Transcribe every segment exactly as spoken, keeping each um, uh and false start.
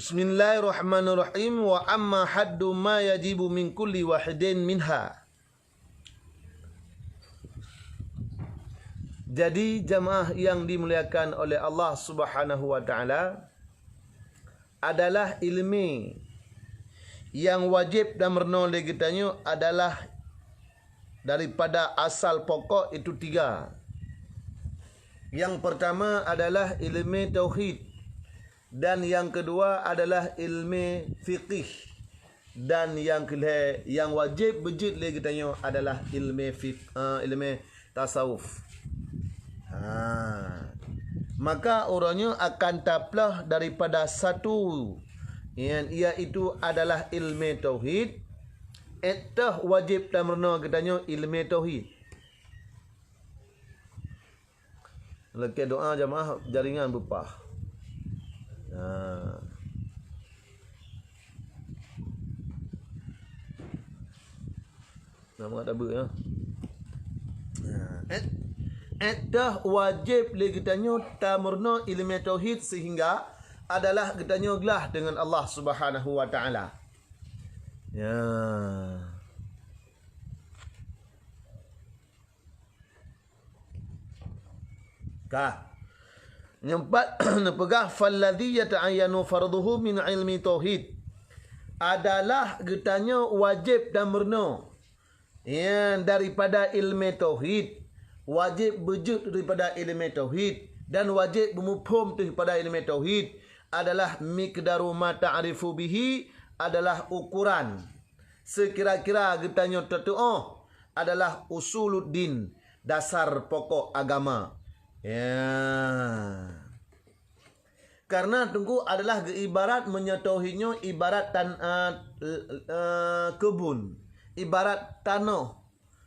Bismillahirrahmanirrahim. Wa amma haddu ma yajibu min kulli wahidin minha. Jadi jamaah yang dimuliakan oleh Allah Subhanahu wa Taala, adalah ilmu yang wajib dan meurunoe lé geutanyoe adalah daripada asal pokok itu tiga. Yang pertama adalah ilmu tauhid, dan yang kedua adalah ilmu fiqih, dan yang kelhée yang wajib beujeuet lé geutanyoe adalah ilmu fiqh, eh, ilmu tasawuf. Ha. Maka uroe nyoe akan taplôh daripada satu, iaitu adalah ilmu tauhid. Étoh wajib tameurunoe geutanyoe ilmu tauhid. Lakée doa jamaah jaringan beupah. Ha. Nama tak ya? Ha. Et, étoh wajib lé geutanyoe tameurunoe ilmu tauhid sehingga adalah geutanyoe glah dengan Allah Subhanahu wa Taala. Ya. Ka. Nyang pat neupeugah, "Falladzi yata'ayyanu fardhuhu min ilmi tauhid." Adalah geutanyoe wajib dan meurunoe, ya, daripada ilmu tauhid. Wajib beujeuet daripada ilmu tauhid dan wajib beumuphom daripada ilmu tauhid adalah miqdaru ma ta'rifu bihi, adalah ukuran sekira-kira geutanyoe tatuoh adalah usuluddin, dasar pokok agama. Ya. Karena teungku adalah geuibarat meunyoe tauhid nyoe ibarat tan-, eh, eh, keubun, ibarat tanoh.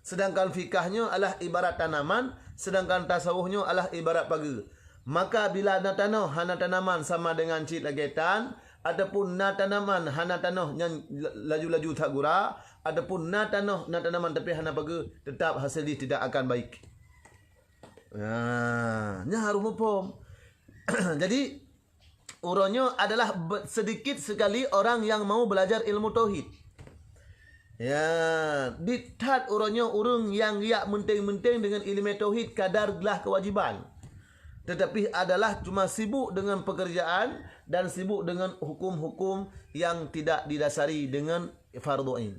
Sedangkan fikah nyoe adalah ibarat tanaman, sedangkan tasawuf nyoe adalah ibarat pageue. Maka bila na tanoh hana tanaman sama dengan cit lagée tan, ataupun na tanaman hana tanoh nyan laju-laju that gura, ataupun na tanoh na tanaman tapi hana pageue, tetap hasil jih tidak akan baik. Nah, nyan harus muphom. Jadi, uroe nyoe adalah be-, sedikit sekali orang yang mau belajar ilmu tauhid. Ya, dithat uroe nyoe ureuëng nyang yak meunteng-meunteng dengan ilmu tauhid kadar glah kewajiban. Tetapi adalah cuma sibuk dengan pekerjaan dan sibuk dengan hukum-hukum yang tidak didasari dengan fardhu ain.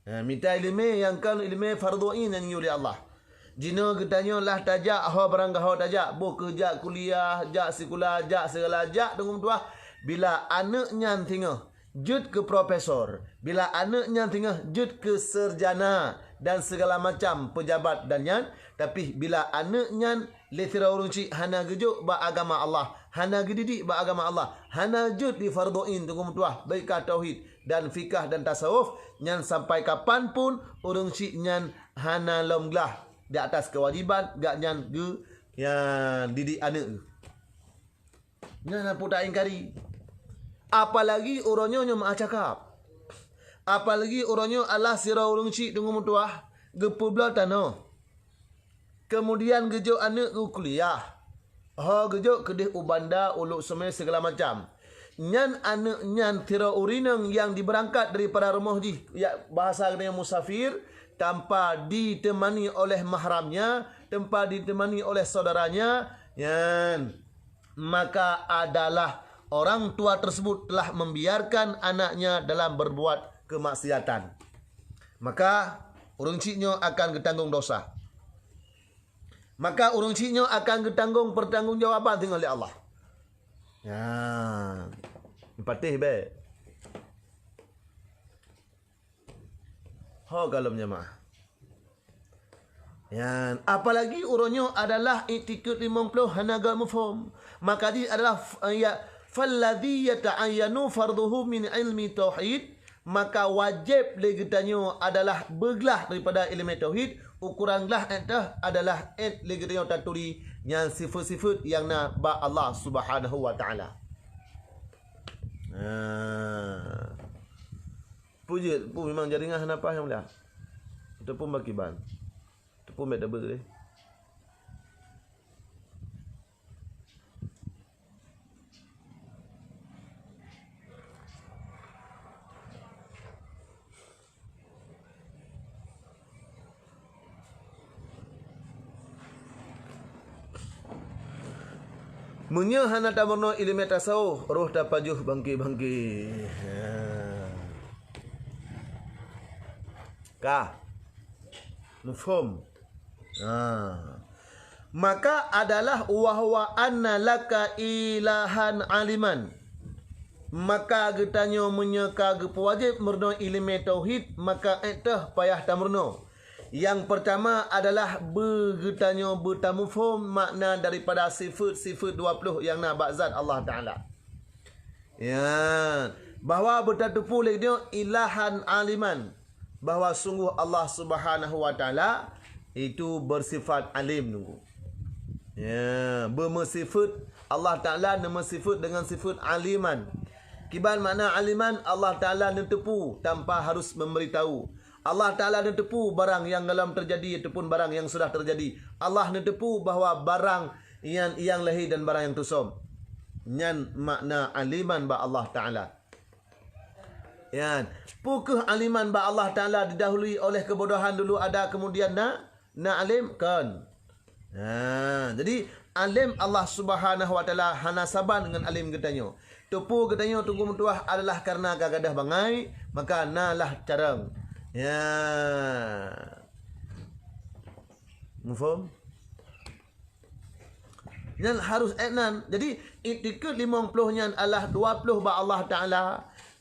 Ha, mita iéleumé nyang kon iéleumé fardhu ain nyang geuyue lé Allah. Jinoe geutanyoe lah tajak ho barang gaho tajak, boh keuh jak kuliah, jak sikula, jak segala, jak teungku meutuah. Bila aneuëk nyan singoh jeuet keu profesor, bila aneuëk nyan singoh jeuet keu sarjana dan segala macam pejabat dan nyan, tapi bila aneuëk nyan lé sidroe ureuëng chik hana geujok bak agama Allah, hana geudidik bak agama Allah, hana jeuet di fardhu ain teungku meutuah, baik ka tauhid dan fikah dan tasawuf, nyan sampai kapan pun ureuëng chik nyan hana lom glah di atas kewajiban gak nyan geu-, ya, didik aneuëk. Nyan hana peutak ingkari. Apalagi uroe nyoe nyoe meuah cakap. Apalagi uroe nyoe Allah sidroe ureuëng chik teungku meutuah geupeubloe tanoh. Kemudian geujok aneuëk geukuliah. Ho geujok keudeh u banda, u Lhokseumawe segala macam. Nyan aneuëk nyan sidroe ureuëng inong nyang jibeurangkat daripada rumoh jih, ya, bahasa geutanyoe musafir, tanpa ditemani oleh mahramnya, tanpa ditemani oleh saudaranya, nyan maka adalah orang tua tersebut telah membiarkan anaknya dalam berbuat kemaksiatan. Maka ureuëng chik nyoe akan geutanggong dosa. Maka ureuëng chik nyoe akan geutanggong peutanggongjawaban singoh lé Allah. Ya. Patéh bèk. Ho ka lom jamaah. Nyan, apalagi uroe nyoe adalah iktikeuet limong ploh hana geuh muphom. Maka jih adalah f-, ya, "Falladzi yata'ayyanu fardhuhu min ilmi tauhid," maka wajéb lé geutanyoe adalah beuglah daripada iéleumé tauhid, ukuran glah étoh adalah ék lé geutanyoe taturi nyan sifeuet-sifeuet nyang na bak Allah Subhanahu wa Taala. Ha. Peue jeuet, peue memang jaringan hana paih nyang mulia. Ataupun bak kiban. Ataupun bèk tabeuet lé. Meunyoe hana tameurunoe iéleumé tasawuf, roh tapajoh bangke-bangke. Ha. Ka. Mufhom? Ha. Maka adalah wa huwa anna laka ilahan aliman. Maka geutanyoe meunyoe ka geupeuwajéb meurunoe iéleumé tauhid, maka ék teuh payah tameurunoe. Nyang peurtama adalah beu geutanyoe beutamuphom makna daripada sifeuet-sifeuet dua ploh nyang na bak zat Allah Taala. Ya, bahwa beutateupeue lé geutanyoe ilahan aliman, bahwa sungguh Allah Subhanahu wa Taala itu bersifat alim nunggu. Ya, beumeusifeuet, Allah Taala neumeusifeuet dengan sifeuet aliman. Kiban makna aliman? Allah Taala neuteupeue tanpa harus memberitahu. Allah Taala neuteupeue barang nyang golom teujadi ataupun barang nyang sudah teujadi. Allah neuteupeue bahwa barang nyang, nyang lahé dan barang nyang teusöm. Nyan makna aliman bak Allah Taala. Nyan, peu kheueh aliman bak Allah Taala didahului oleh keubodohan dulu ada, kemudian na, na alim? Kon. Ha, jadi alim Allah Subhanahu wa Taala hana saban ngon alim geutanyoe. Teupeue geutanyoe teungku meutuah adalah kareuna ka gadôh bangai, maka na lah carông. Ya. Mufhom? Nyan harus ék nan. Jadi, iktikeuet limong ploh nyan adalah dua ploh bak Allah Taala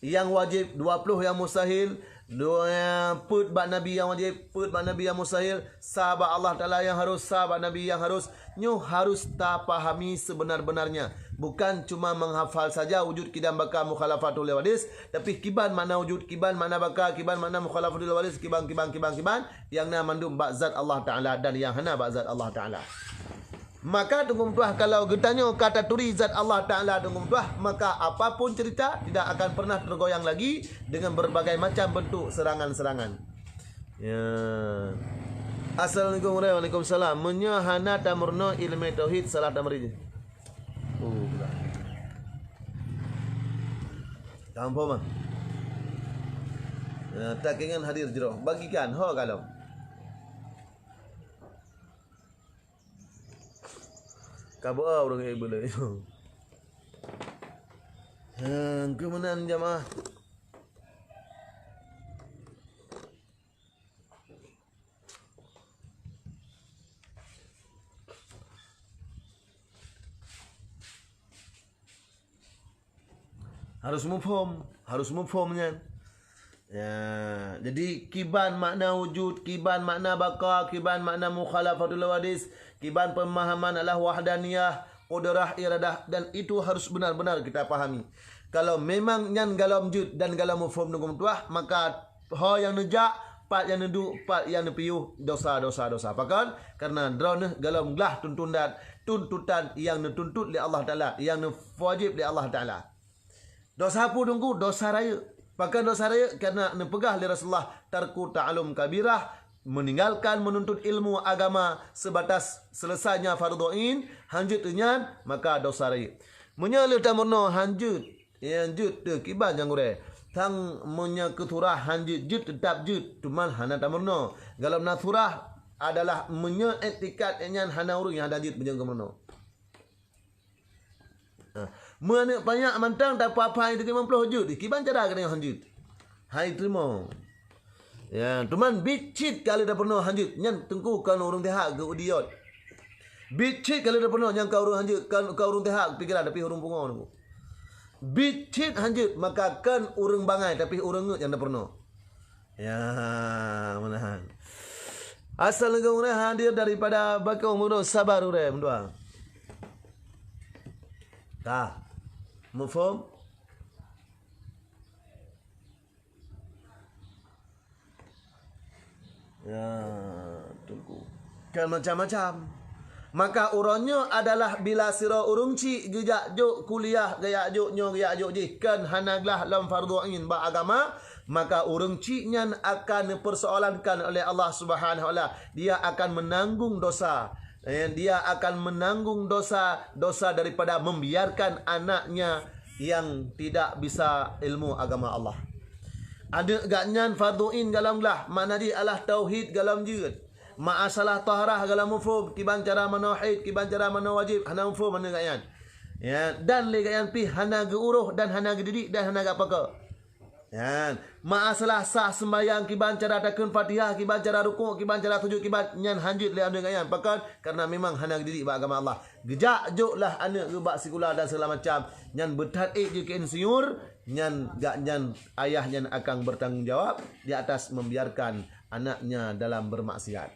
nyang wajéb, dua ploh nyang mustahil, dua, peuet bak Nabi nyang wajéb, peuet bak Nabi nyang mustahil, sa bak Allah Taala nyang harus, sa bak Nabi nyang harus. Nyoe harus tapahami sebenar-benarnya. Bukan cuma menghafal saja wujud, kidam, baka, mukhalafatul hawadis, tapi kiban makna wujud, kiban makna baka, kiban makna mukhalafatul hawadis, kiban, kiban, kiban, kiban, nyang na mandum bak zat Allah Taala dan nyang hana bak zat Allah Taala. Maka teungku meutuah, kalau geutanyoe ka taturi zat Allah Taala teungku meutuah, maka apapun cerita tidak akan pernah tergoyang lagi dengan berbagai macam bentuk serangan-serangan. Ya. Assalamualaikum warahmatullahi wabarakatuh. Meunyoe hana tameurunoe iéleumé tauhid, salah tamri jih. Oh, belah. Kampung mah. Ya, takengan hadir jroh. Bagikan, ho kalon. Ka beu ureueng iéleumé. Hmm, keu meunan jamaah. Harus muphom, harus muphom nyan. Ya, jadi kiban makna wujud, kiban makna baka, kiban makna mukhalafatul hawadis, kiban pemahaman Allah wahdaniyah, qudrah, iradah, dan itu harus benar-benar kita pahami. Kalau memang nyan golom jeuet dan golom muphom teungku meutuah, maka ho nyang neujak, pat nyang neuduek, pat nyang neupiôh, dosa, dosa, dosa. Pakon? Karena droeneuh golom glah tuntutan, tuntutan nyang neutuntut lé Allah Taala, nyang neuwajéb lé Allah Taala. Dosa peue teungku? Dosa rayeuk. Pakon dosa rayeuk? Karena neupeugah lé Rasulullah, tarku ta'allum kabirah, meninggalkan menuntut ilmu agama sebatas selesainya fardhu ain, hanjeuet nyan, maka dosa rayeuk. Meunyoe lheueh tameurunoe hanjeuet, ya, jeuet teuh kiban nyang gurée. Sang meunyoe keu surah hanjeuet, jeuet teutap jeuet, teuma hana tameurunoe. Golom na surah adalah meunyoe iktikad nyan hana ureuëng nyang hana jeuet meunyoe geumeurunoe. Ha. Meuaneuk panyak mantong tapeuhafai limong ploh jeuet, kiban cara geutanyoe hanjeuet. Hai teurimong. Ya, teuma bit cit ka lheueh tapeurunoe hanjeuet, nyan teungku kon ureuëng teuhak geu udiot. Bit cit ka lheueh tapeurunoe nyang ka ureuëng hanjeuet, kon, kon ureuëng teuhak pikiran, tapi ureuëng pungo teungku. Bit cit hanjeuet, maka kon ureuëng bangai, tapi ureuëng ngeuet nyang tapeurunoe. Ya, meunahan. Asal leugon ureuëng hadir daripada bakong mudo sabar ureuëng meudoa. Ka. Mufhom? Ya, teungku. Kan macam-macam. Maka uroe nyoe adalah bila sidroe ureuëng chik geujak jok kuliah, geujak jok nyoe, geujak jok jih, kan hana glah lom fardhu ain bak agama, maka ureuëng chik nyan akan neupeursoalankan oleh Allah Subhanahu wa Taala. Dia akan menanggung dosa. Eh, dia akan menanggung dosa, dosa daripada membiarkan anaknya yang tidak bisa ilmu agama Allah. Aneuk gak nyan fardhu ain golom glah, makna jih adalah tauhid golom jeuet. Masalah taharah golom muphom, kiban cara manoe haid, kiban cara manoe wajéb, hana muphom aneuk gak nyan. Ya, dan lé gobnyan pih hana geuuroh dan hana geudidik dan hana geupakoe. Ya, masalah sah seumbahyang kiban cara takheun Fatihah, kiban cara rukuk, kiban cara sujud, kiban nyan hanjeuet lé aneuk gobnyan. Pakon? Karena memang hana geudidik bak agama Allah. Geujak jok lah aneuk geuh bak sikula dan segala macam. Nyan beuthat ék jeuet keu insinyur, nyan gak nyan ayah nyan akan bertanggung jawab di atas membiarkan anaknya dalam bermaksiat.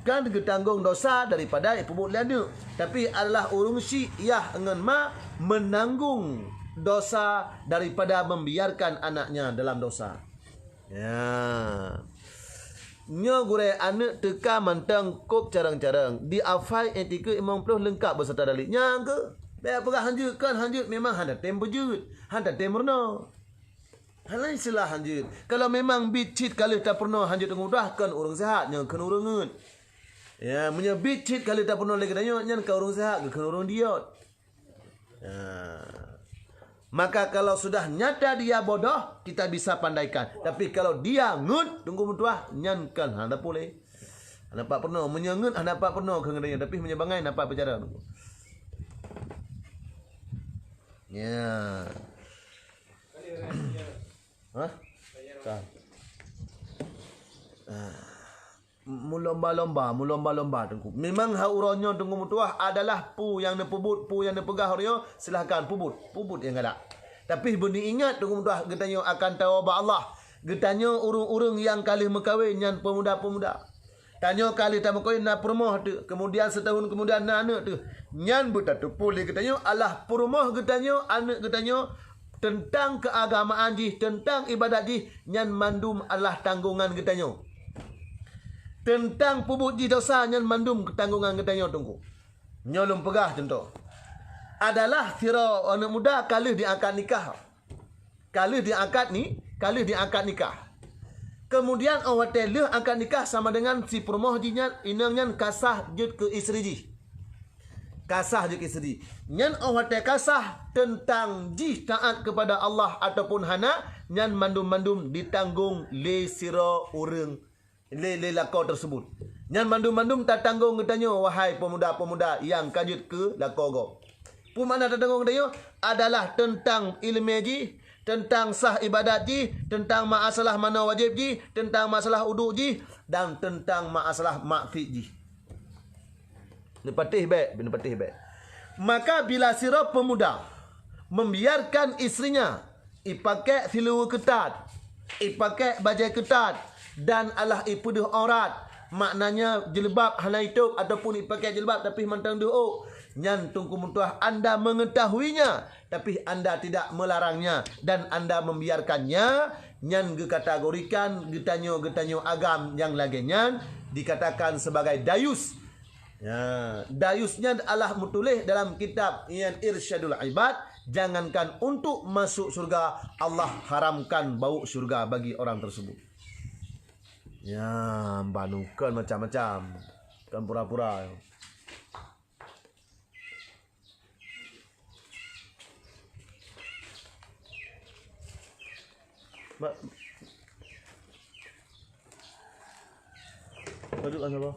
Kan geutanggong dosa daripada ipeubuet lé aneuk, tapi adalah ureuëng syik yah ngon ma menanggung dosa daripada membiarkan anaknya dalam dosa. Ya. Nyoe gurée aneuk teuka mantong kôb carong-carong, di afai etikeuet limong ploh leungkap beusata dalil. Nyang keuh, bék peugah hanjeuet, kon hanjeuet, memang hana tem beujeuet, hana tem meurunoe. Hana istilah hanjeuet. Kalau memang bit cit ka lheueh tapeurunoe hanjeuet teungku meutuah, kon ureuëng seuhat, nyan kon ureuëng ngeut. Ya, meunyoe bit cit ka lheueh tapeurunoe lé geutanyoe, nyan kon ureuëng seuhat, kon ureuëng diot. Ya. Maka kalau sudah nyata dia bodoh, kita bisa pandaikan. Tapi kalau dia ngeut, teungku meutuah, nyan kon hana puléh. Hana pat peurunoe, meunyoe ngeut hana pat peurunoe keu geutanyoe, tapi meunyoe bangai hana pat peucara. Ya. Hah? Ka. Ah. Meulomba-lomba, meulomba-lomba, Teungku. Memang ha uroe nyoe, Teungku meutuah, adalah peue nyang neupeubuet, peue nyang neupeugah uroe nyoe, silahkan peubuet, peubuet nyang galak. Tapi beuneuingat, Teungku meutuah, geutanyoe akan tawoe bak Allah. Geutanyoe ureuëng-ureuëng nyang ka lheueh meukawen nyan peumuda-peumuda. Tanyoe ka lheueh tameukawen na peurumoh teuk, kemudian setahun kemudian na aneuk teuk. Nyan beutateupeue lé geutanyoe Allah peurumoh geutanyoe, aneuk geutanyoe, teuntang keuagamaan jih, teuntang ibadat jih, nyan mandum Allah tanggongan geutanyoe. Teuntang peubuet jih dosa, nyan mandum tanggongan geutanyoe, Teungku. Nyoe lôn peugah cuntoh. Adalah sidroe aneuk muda ka lheueh diangkat nikah. Ka lheueh diangkat ni, ka lheueh diangkat nikah. Kemudian, óh watée lheueh angkat nikah sama dengan si peurumoh jih nyan, inong nyan ka sah jeuet keu istri jih. Ka sah jeuet keu istri. Nyan óh watée ka sah, teuntang jih taát keupada Allah ataupun hana, nyan mandum-mandum ditanggong lé sidroe ureuëng lé, lé lakoe tersebut. Nyan mandum-mandum tatanggong geutanyoe, wahai peumuda-peumuda nyang ka jeuet keu lakoe gob. Peue makna tatanggong geutanyoe? Adalah teuntang iéleumé jih, teuntang sah ibadat jih, teuntang masalah manoe wajéb jih, teuntang masalah uduk jih, dan teuntang masalah maksiet jih. Neupatéh bék, neupatéh bék. Maka bila sidroe peumuda membiarkan istrinya ipakék siluweue keutat, ipakék bajée keutat, dan alah ipeudeuh aurat, maknanya jilbab hana itôb ataupun ipakék jilbab tapi mantong deuh ôk, nyan Teungku meutuah anda mengetahuinya, tapi anda tidak melarangnya dan anda membiarkannya, nyan geukategorikan geutanyoe-geutanyoe agam nyang lagée nyan dikatakan sebagai dayus. Ya, dayus nyan Allah meutuléh dalam kitab nyan Irsyadul Ibad, jangankan untuk masuk surga, Allah haramkan bau surga bagi orang tersebut. Ya, ban kon macam-macam. Kon pura-pura. Mak. Padub kan apa?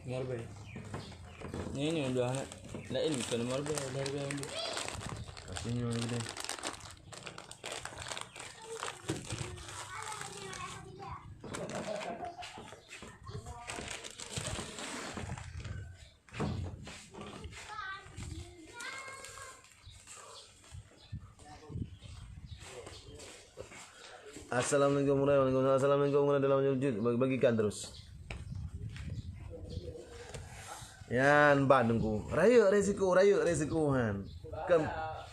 Marbe. Ni, ni udah anak lain bukan marbe, dah marbe. Kasih ni lagi deh. Assalamualaikum warahmatullahi wabarakatuh. Assalamualaikum warahmatullahi wabarakatuh. Bagi-, bagikan terus. Yan ban Teungku. Rayeuk resiko, rayeuk resiko han. Kem,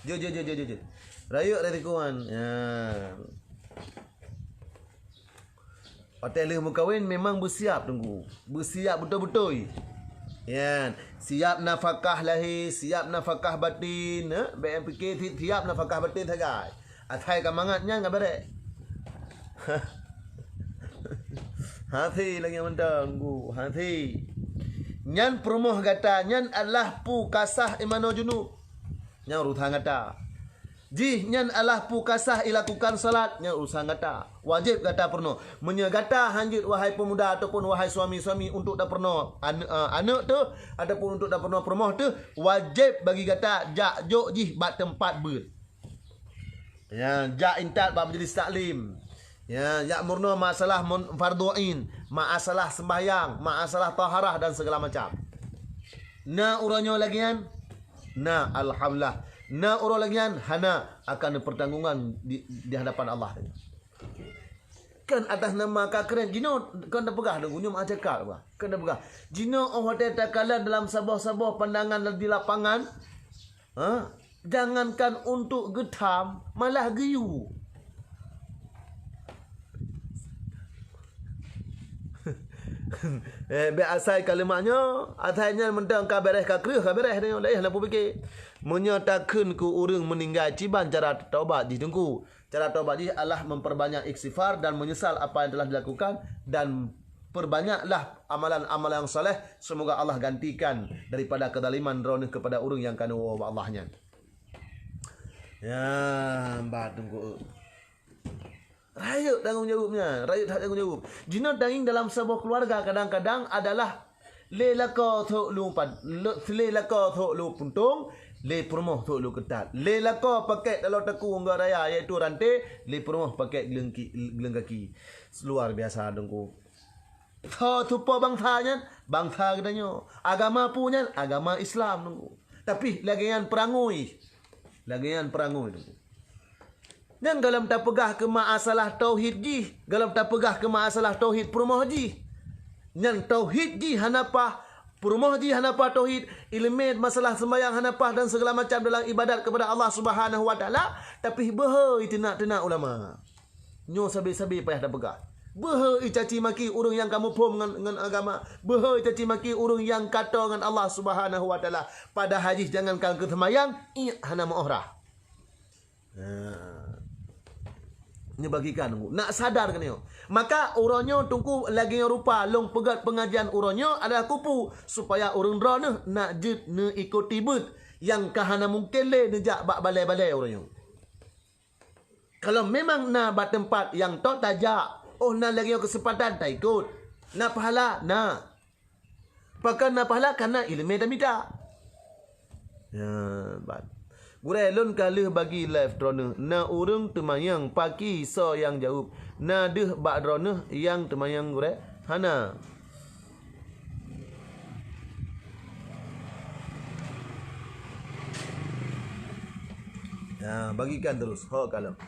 jeuet, jeuet, jeuet, jeuet, jeuet. Rayeuk resiko han. Yan. Watée lheueh meukawen memang beusiab Teungku. Beusiab beutôi-beutôi. Yan, siab nafakah lahé, siab nafakah batin, eh? Bék pike si-, siab nafakah batin sagai. Asai ka mangat nyan ka beureh. Hase lagée mantong Teungku, hase. Nyan peurumoh gata, nyan adalah peue ka sah imanoe junub. Nyan urusan gata. Jih nyan adalah peue ka sah ilakukan salat, nyan urusan gata. Wajéb gata peurunoe. Meunyoe gata hanjeuet, wahai peumuda ataupun wahai suami-suami, untuk tapeurunoe ane-, eh, aneuk teuh ataupun untuk tapeurunoe peurumoh teuh, wajéb bagi gata jak jok jih bak teumpat beuet. Ya, jak intat bak majlis taklim. Ya, jak meurunoe masalah mun-, fardhu ain, masalah sembahyang, masalah taharah dan segala macam. Na uroe nyoe lagée nyan? Na, alhamdulillah. Na uroe lagée nyan? Hana, akan dipertanggungkan di, di hadapan Allah. Kan atas nama ka keren, jinoe kan tapeugah deungon nyoe meuajakat bah. Kan tapeugah. Jinoe oh watée takalon dalam saboh-saboh pandangan di lapangan, ha? Jangankan untuk geutham, malah geuyue. Eh, bék asai kalimat nyoe, asai nyan mantong ka beres ka kreueh, ka beres nyoe, laén hana peue pike. Meunyoe takheun keu ureuëng meuninggai, kiban cara taubat jih Teungku. Cara taubat jih adalah memperbanyak istighfar dan menyesal apa yang telah dilakukan dan perbanyaklah amalan-amalan yang saleh. Semoga Allah gantikan daripada kezaliman droeneuh kepada ureuëng nyang ka neuwoe bak Allah nyan. Ya, bah Teungku. Rayeuk tanggong jaweueb nyan, rayeuk that tanggong jaweueb. Jinoe daging dalam saboh keluarga kadang-kadang adalah lé lakoe thok lu pan-, le-, lé lakoe thok lu puntông, lé peurumoh thok lu keutat. Lé lakoe pakét taloe takue ngon raya, yaitu ranté, lé peurumoh pakét geuleungki-, geuleungkaki. Luar biasa Teungku. Soe tupo bansa nyan? Bansa geutanyoe. Agama peue nyan? Agama Islam Teungku. Tapi lagée nyan peurangui. Lagée nyan peurangui Teungku. Nyan gohlom tapeugah keu masalah tauhid jih, gohlom tapeugah keu masalah tauhid peurumoh jih. Nyan tauhid jih hana paih, peurumoh jih hana paih tauhid, ileumé masalah seumbahyang hana paih dan segala macam dalam ibadat kepada Allah Subhanahu wa Taala, tapi beuhôi teunak-teunak ulama. Nyoe sabe-sabe payah tapeugah. Beuhôi caci maki ureuëng nyang ka muphom ngon, ngon agama. Beuhôi caci maki ureuëng nyang ka toe ngon Allah Subhanahu wa Taala. Padahai jih jangankan keu seumayang, iék hana meuoh rhah. Ha. Nyoe bagikan Teungku. Nak sadar keunoe. Maka uroe nyoe Teungku lagée nyoe rupa lôn peugét pengajian uroe nyoe adalah kupeue supaya ureuëng droeneuh nak jeuet neuikoti beuet nyang ka hana mungken lé neujak bak balée-balée uroe nyoe. Kalau memang na bak teumpat nyang tot tajak, oh na lagée nyoe keuseumpatan taikot. Na pahala, na. Pakon na pahala? Kana ileumé tamita. Ya, ban. Gurée lôn ka lheueh bagi live droeneuh. Na ureuëng teumanyong paki soe nyang jaweueb. Na deuh bak droeneuh nyang teumanyong gurée? Hana. Ya, bagikan terus. Ho kalon.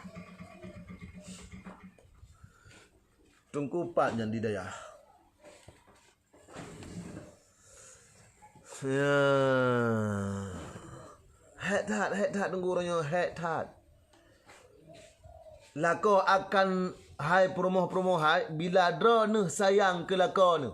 Teungku pat nyan di dayah. Ya. Hék that, hék that Teungku uroe nyoe, hék that. Lakoe akan hai peurumoh-peurumoh hai bila droeneuh sayang keu lakoe neuh.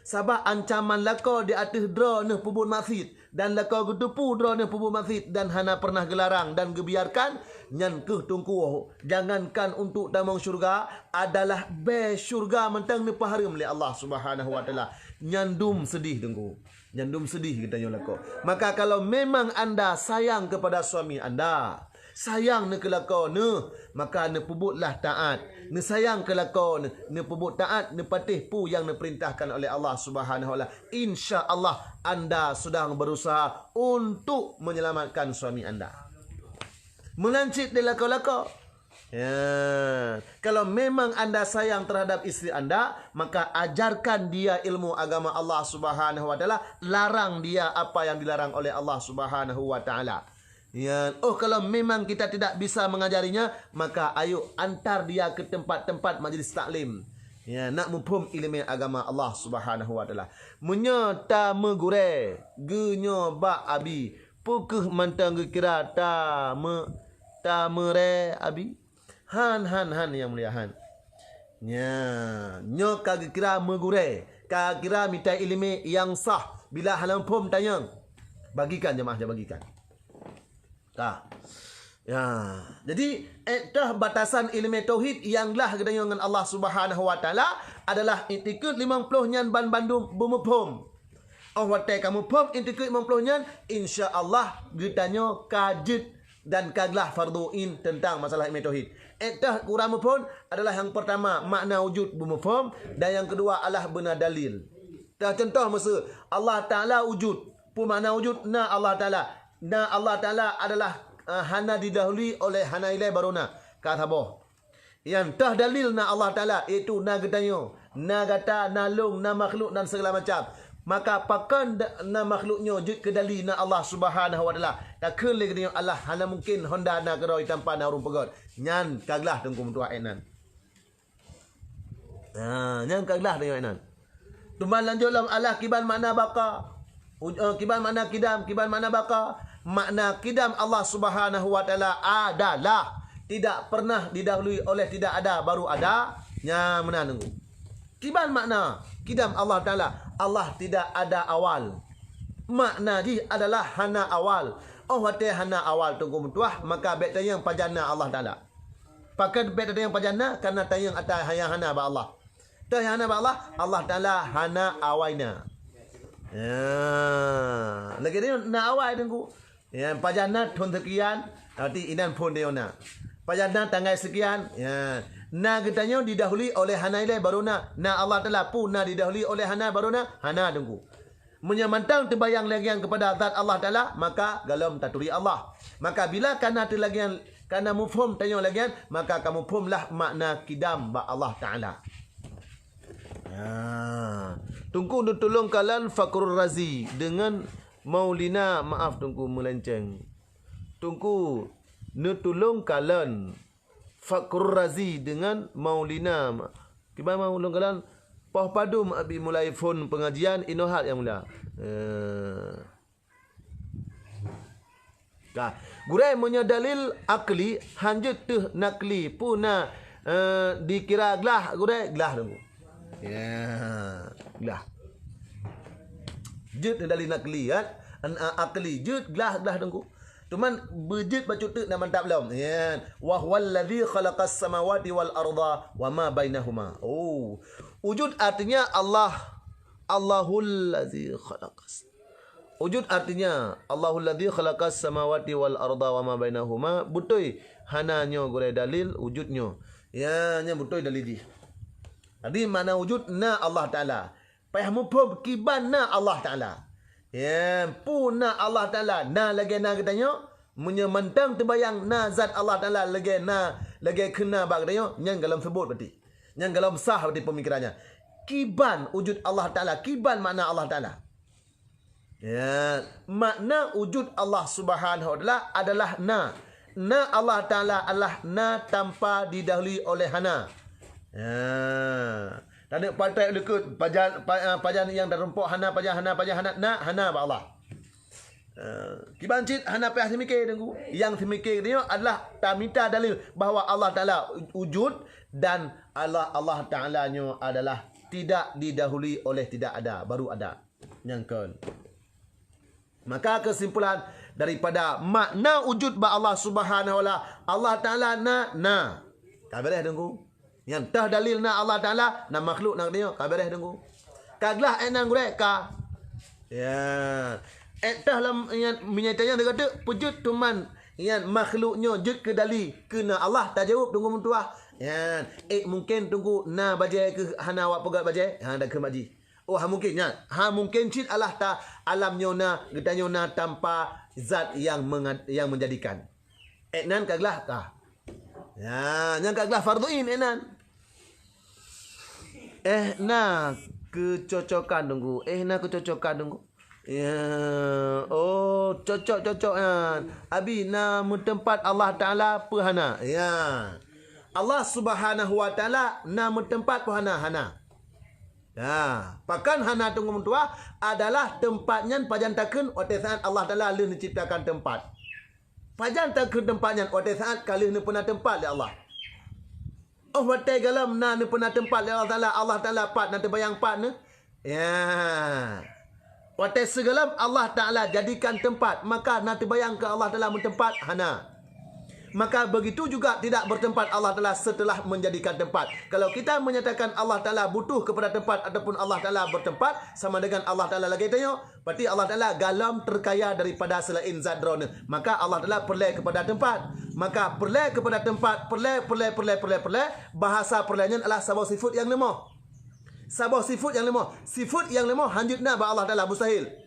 Sabab ancaman lakoe di ateueh droeneuh peubuet maksiet. Dan lakoe geuteupeue droeneuh peubuet maksiet dan hana pernah geularang dan geubiarkan, nyan kheueh Teungku, jangankan untuk tamong syeuruga, adalah bée syeuruga mantong neupeuhareuem lé Allah Subhanahu wa Taala. Nyan dum seudeh Teungku. Nyan dum seudeh geutanyoe lakoe. Maka kalau memang anda sayang kepada suami anda, sayang neuh keu lakoe neuh, maka neupeubuetlah taát. Neusayang keu lakoe neuh, neupeubuet taát, neupatéh peue nyang neupeurintahkan oleh Allah Subhanahu wa Taala. Insya Allah, anda sedang berusaha untuk menyelamatkan suami anda. Meunan cit di lakoe-lakoe. Ya, kalau memang anda sayang terhadap istri anda, maka ajarkan dia ilmu agama Allah Subhanahu wa Taala, larang dia apa yang dilarang oleh Allah Subhanahu wa Taala. Ya, oh, kalau memang kita tidak bisa mengajarinya, maka ayo antar dia ke tempat-tempat majlis taklim. Ya, nak muphom ileumé agama Allah Subhanahu wa Taala. Meunyoe tameugurée, geunyoe bak abi, peu kheueh mantong geukira tame-, tameurée abi? Han, han, han, nyang mulia, han. Nya, nyoe ka geukira meugurée, ka kira mita ileumé nyang sah bila hana muphom tanyong. Bagikan jamaah, bagikan. Ka. Ya. Jadi, ék toh batasan ileumé tauhid nyang lah geutanyoe ngon Allah Subhanahu wa Taala adalah iktikeuet limong ploh nyan ban bandum beumuphom. Oh watée ka muphom iktikeuet limong ploh nyan, insya Allah geutanyoe ka jeuet Dan ka glah fardhu ain teuntang masalah ilmu tauhid. Eh, teuh kurang muphom adalah nyang peurtama, makna wujud beumuphom, dan nyang keudua adalah beuna dalil. Teuh contoh meuseu, Allah Taala wujud. Peue makna wujud? Na Allah Taala. Na Allah Taala adalah, eh, hana didahului oleh hana ilée barô na. Ka saboh. Nyang teuh dalil na Allah Taala, yaitu na geutanyoe, na gata, na lôn, na makhluk, dan segala macam. Maka pakon da-, na makhluk nyoe jeuet keu dalil na Allah Subhanahu wa Taala? Takheun lé geutanyoe Allah, hana mungken honda na keudroe tanpa na ureuëng peugét. Nyan ka glah teungku meutuah ék nan. Ha, nyan ka glah teungku ék nan. Teuma lanjut lom Allah kiban makna baqa. U-, eh, kiban makna kidam, kiban makna baqa. Makna kidam Allah Subhanahu wa Taala adalah tidak pernah didahului oleh tidak ada, baru ada. Nya meunan teungku. Kiban makna kidam Allah Taala, Allah tidak ada awal. Makna jih adalah hana awal. Oh watée hana awal teungku meutuah, maka bék tanyong pajan na Allah Taala. Pakon bék tanyong pajan na, karena tanyong ata nyang hana bak Allah. Teuh nyang hana bak Allah, Allah Taala hana awai na. Ya, lagée nyoe na awai teungku. Ya, pajan na thon sekian, berarti inan phon deungon na. Pajan na tanggai sekian, ya. Na geutanyoe didahului oleh hana ilée barô na. Na Allah Taala peue na didahului oleh hana barô na? Hana teungku. Meunyoe mantong teubayang lagée nyan keupada zat Allah Taala, maka golom taturi Allah. Maka bila kana teu lagée nyan, kana muphom tanyoe lagée nyan, maka ka muphom lah makna kidam bak Allah Taala. Ha. Teungku neutulông kalon Fakhrul Razi deungon Maulina, maaf teungku meulenceng. Teungku neutulông kalon Fakhrul Razi deungon Maulina. Kiban ma ulôn kalon, poh padum abi mulai phon pengajian, inoe hat nyang mulia. Eh. Ka. Gurée meunyoe dalil akli, hanjeuet teuh nakli. Peue na, eh, dikira glah gurée? Glah teungku. Ya, glah. Jeuet dalil nakli kan? An-, a-, akli. Jeuet glah, glah teungku. Cuman beujeuet bacut teuk na mantap lom. Ya. Wa huwallazi khalaqas samawati wal arda wa ma bainahuma. Oh. Wujud artinya Allah. Allahul ladzi khalaqas. Wujud artinya Allahul ladzi khalaqas samawati wal arda wa ma bainahuma. Beutôi hana nyoe gurée dalil wujud nyoe. Ya, nyan beutôi dalil jih. Jadi makna wujud na Allah Taala. Payah muphom kiban na Allah Taala. Ya, peue na Allah Taala, na lagée na geutanyoe, meunyoe mantong teubayang na zat Allah Taala lagée na, lagée kheun na bak geutanyoe, nyan golom seubot berarti. Nyan golom sah berarti pemikirannya. Kiban wujud Allah Taala, kiban makna Allah Taala. Ya, makna wujud Allah Subhanahu wa Taala adalah na. Na Allah Taala adalah na tanpa didahului oleh hana. Ya. Taneuk patai leukeut pajan, pa-, ah, pajan nyang tarumpok hana, pajan hana, pajan hana, na, hana bak Allah. Ah, kiban cit hana payah seumiké teungku. Nyang seumiké teungku adalah tamita dalil bahwa Allah Taala wujud dan Allah, Allah Taala nyoe adalah tidak didahului oleh tidak ada, baru ada. Nyang kon. Maka kesimpulan daripada makna wujud bak Allah Subhanahu wa Taala, Allah Taala na, na. Ka beres teungku. Nyang teuh dalil na Allah Taala, na makhluk na geutanyoe, ka beres teungku. Ka glah ék nan gurée ka. Ya. Ék teuh lam nyan meunyoe tanyong deungon teuk peujeuet teuma nyan makhluk nyoe jeuet keu dalil keu na Allah tajaweueb teungku meutuah. Nyan, ék mungken teungku na bajée keu hana awak peugét bajée? Ha, dak keu mak jih. Oh, ha mungken nyan. Ha mungken cit Allah ta alam nyoe na, geutanyoe na tanpa zat nyang menga-, nyang menjadikan. Ék nan ka glah ka. Ya, nyan ka glah fardhu ain ék nan. Eh, na keucocokan teungku. Eh, na keucocokan teungku. Ya, oh, cocok-cocok nyan. Abi na meuteumpat Allah Taala peue hana? Ya. Allah Subhanahu wa Taala na meuteumpat peue hana? Hana. Ya, pakon hana teungku meutuah adalah teumpat nyan pajan takheun watée saát Allah Taala lheueh neuciptakan teumpat. Pajan takheun teumpat nyan watée saát ka lheueh neupeuna teumpat lé Allah. Oh watée golom na neupeuna teumpat lé Allah Taala, Allah Taala pat na teubayang pat neu? Ya. Watée sigohlom Allah Taala jadikan teumpat, maka na teubayang keu Allah Taala meuteumpat? Hana. Maka begitu juga tidak bertempat Allah Taala setelah menjadikan tempat. Kalau kita menyatakan Allah Taala butuh kepada tempat ataupun Allah Taala bertempat, sama dengan Allah Taala lagée tanyoe, berarti Allah Taala galom terkaya daripada selain zat droeneuh. Maka Allah Taala peureulée kepada tempat. Maka peureulée kepada tempat, peureulée, peureulée, peureulée, peureulée, peureulée, bahasa peureulée nyan adalah saboh sifat nyang leumoh. Saboh sifat nyang leumoh. Sifat nyang leumoh hanjeuet na bak Allah Taala, mustahil.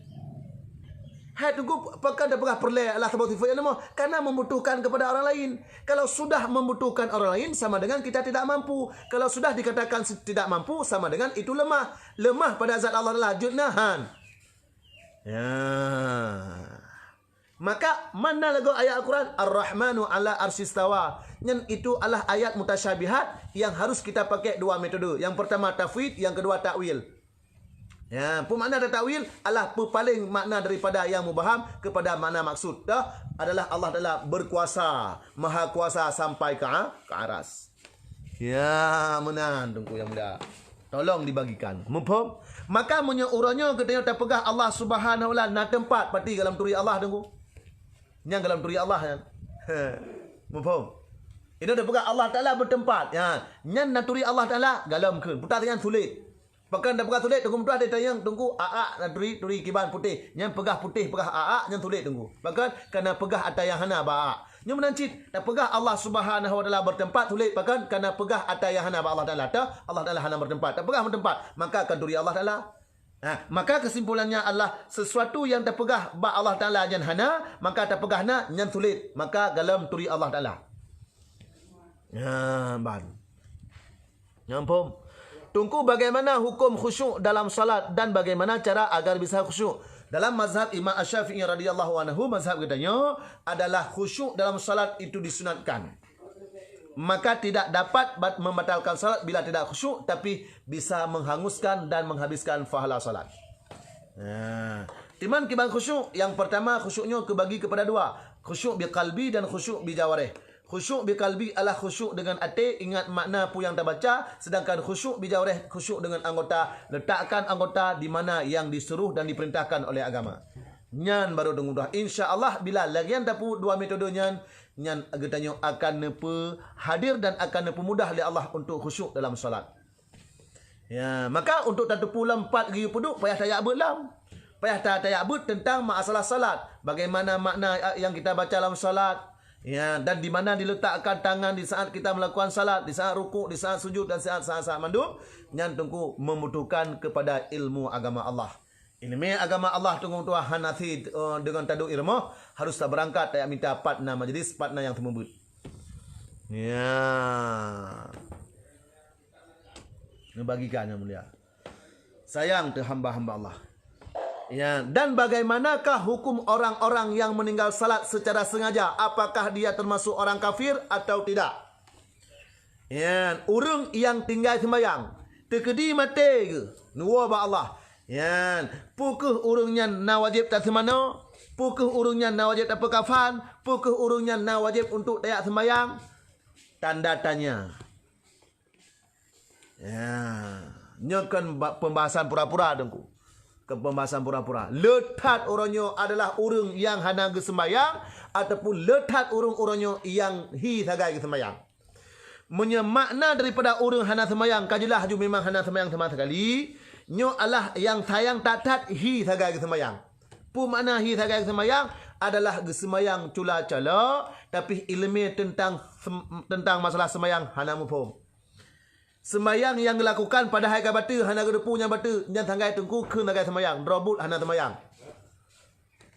Hai Teungku, pakon tapeugah peureulée adalah saboh sifat nyang leumoh? Karena membutuhkan kepada orang lain. Kalau sudah membutuhkan orang lain, sama dengan kita tidak mampu. Kalau sudah dikatakan si-, tidak mampu, sama dengan itu lemah. Lemah pada zat Allah Taala, jeuet na han. Ya. Maka, mana lagu ayat Al-Quran? Ar-Rahmanu ala arsyistawa. Nyan itu adalah ayat mutasyabihat yang harus kita pakai dua metode. Yang pertama tafwid, yang kedua takwil. Ya, pemakna dan takwil adalah peupaléng makna daripada yang mubaham kepada makna maksud. Dah adalah Allah Taala berkuasa, maha kuasa sampai ke, ke aras. Ya, meunan Teungku yang mulia. Tolong dibagikan. Muphom? Maka meunyoe uroe nyoe geutanyoe tapeugah Allah Subhanahu wa Taala na teumpat, pati galom turi Allah Teungku. Nyang galom turi Allah nyan. Muphom? Inoe tapeugah Allah Taala beuteumpat. Ya, nyan na turi Allah Taala galom kheun. Puta nyan sulet. Pakon tapeugah sulet, Teungku meutuah di tayang, Teungku, aak na turi, turi kiban putéh. Nyan peugah putéh, peugah aak, nyan sulet, Teungku. Pakon? Kana peugah ata nyang hana bak aak. Nyoe meunan cit, tapeugah Allah Subhanahu wa Taala beuteumpat sulet, pakon? Kana peugah ata nyang hana bak Allah Taala. Tah, Allah Taala hana beuteumpat. Tapeugah beuteumpat, maka ka turi Allah Taala. Ha, maka kesimpulannya adalah sesuatu yang tapeugah bak Allah Taala nyan hana, maka tapeugah na nyan sulet, maka galom turi Allah Taala. Ha, ban. Nyang phom? Teungku, bagaimana hukum khusyuk dalam salat dan bagaimana cara agar bisa khusyuk? Dalam mazhab Imam Asy-Syafi'i radhiyallahu anhu, mazhab geutanyoe adalah khusyuk dalam salat itu disunatkan. Maka tidak dapat bat-, membatalkan salat bila tidak khusyuk, tapi bisa menghanguskan dan menghabiskan pahala salat. Nah, timan kiban khusyuk, yang pertama khusyuknya kebagi kepada dua, khusyuk biqalbi dan khusyuk bijawarih. Khusyuk biqalbi adalah khusyuk dengan até, ingat makna peue nyang tabaca, sedangkan khusyuk bijawarih khusyuk dengan anggota, letakkan anggota di mana yang disuruh dan diperintahkan oleh agama. Nyan baru teungoh. Insya Allah, bila lagée nyan tapeu dua metode nyan, nyan geutanyoe akan neupeu hadir dan akan neupeu mudah lé Allah untuk khusyuk dalam salat. Ya, maka untuk tateupeue lam pat geuyue peuduek, payah tajak beuet lam. Payah ta-, tajak beuet tentang masalah salat. Bagaimana makna, eh, yang kita baca dalam salat. Ya, dan di mana diletakkan tangan di saat kita melakukan salat, di saat rukuk, di saat sujud, dan saat, saat, saat mandum. Nyan teungku membutuhkan kepada ilmu agama Allah. Ilmu agama Allah teungku tuah hana sit, eh, dengan taduek irumoh, harus tabeurangkat tajak mita pat na majlis, pat na nyang teumeubeut. Ya. Neubagikan yang mulia. Sayang teuh hamba-hamba Allah. Ya, dan bagaimanakah hukum orang-orang yang meninggal salat secara sengaja? Apakah dia termasuk orang kafir atau tidak? Ya, ureuëng nyang tinggai sembayang, teukeudi maté geuh, neuwoe bak Allah. Ya, peu kheueh ureuëng nyan na wajéb taseumanoe? Peu kheueh ureuëng nyan na wajéb tapeukafan? Peu kheueh ureuëng nyan na wajéb untuk tajak sembayang? Tanda tanya. Ya, nyoe kan ba-, pembahasan pura-pura, Teungku. Ke pembahasan pura-pura. Le that uroe nyoe adalah ureuëng nyang hana geuseumbayang ataupun le that ureuëng uroe nyoe nyang hi sagai geuseumbayang. Meunyoe makna daripada ureuëng hana seumbayang ka jeulaih ju memang hana seumbayang sama sekali, nyoe adalah nyang sayang that-that hi sagai geuseumbayang. Peue makna hi sagai geuseumbayang? Adalah geuseumbayang cula-cala, tapi ileumé teuntang sem-, teuntang masalah seumbayang hana muphom. Seumayang nyang geulakukan padahai ka bateue hana geuteupeue nyang bateue, nyan sanggai teungku kheun lagée seumayang, droe buet hana seumayang.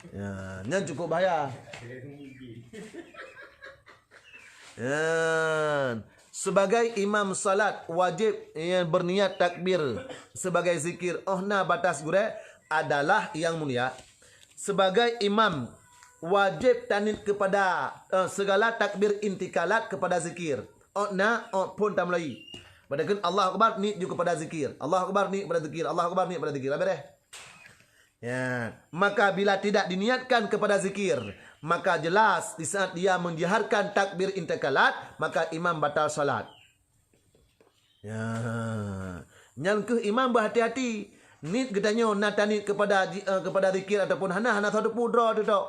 Ya, nyan cukup bahaya. Nyan, sebagai imam salat wajib, ya, berniat takbir sebagai zikir. Oh na batas gurée adalah yang mulia. Sebagai imam wajib taniet kepada, eh, segala takbir intikalat kepada zikir. Ôt na, ôt phon tamulai. Pada kheun Allahu Akbar, niet ju kepada zikir. Allahu Akbar, niet kepada zikir. Allahu Akbar, niet kepada zikir. Habéh deh. Ya, maka bila tidak diniatkan kepada zikir, maka jelas di saat dia menjaharkan takbir intikalat, maka imam batal salat. Ya. Nyan keuh imam beuhati-hati. Niet geutanyoe na taniet kepada ji-, eh, kepada zikir ataupun hana, hana soe teupeu droe teuh tok.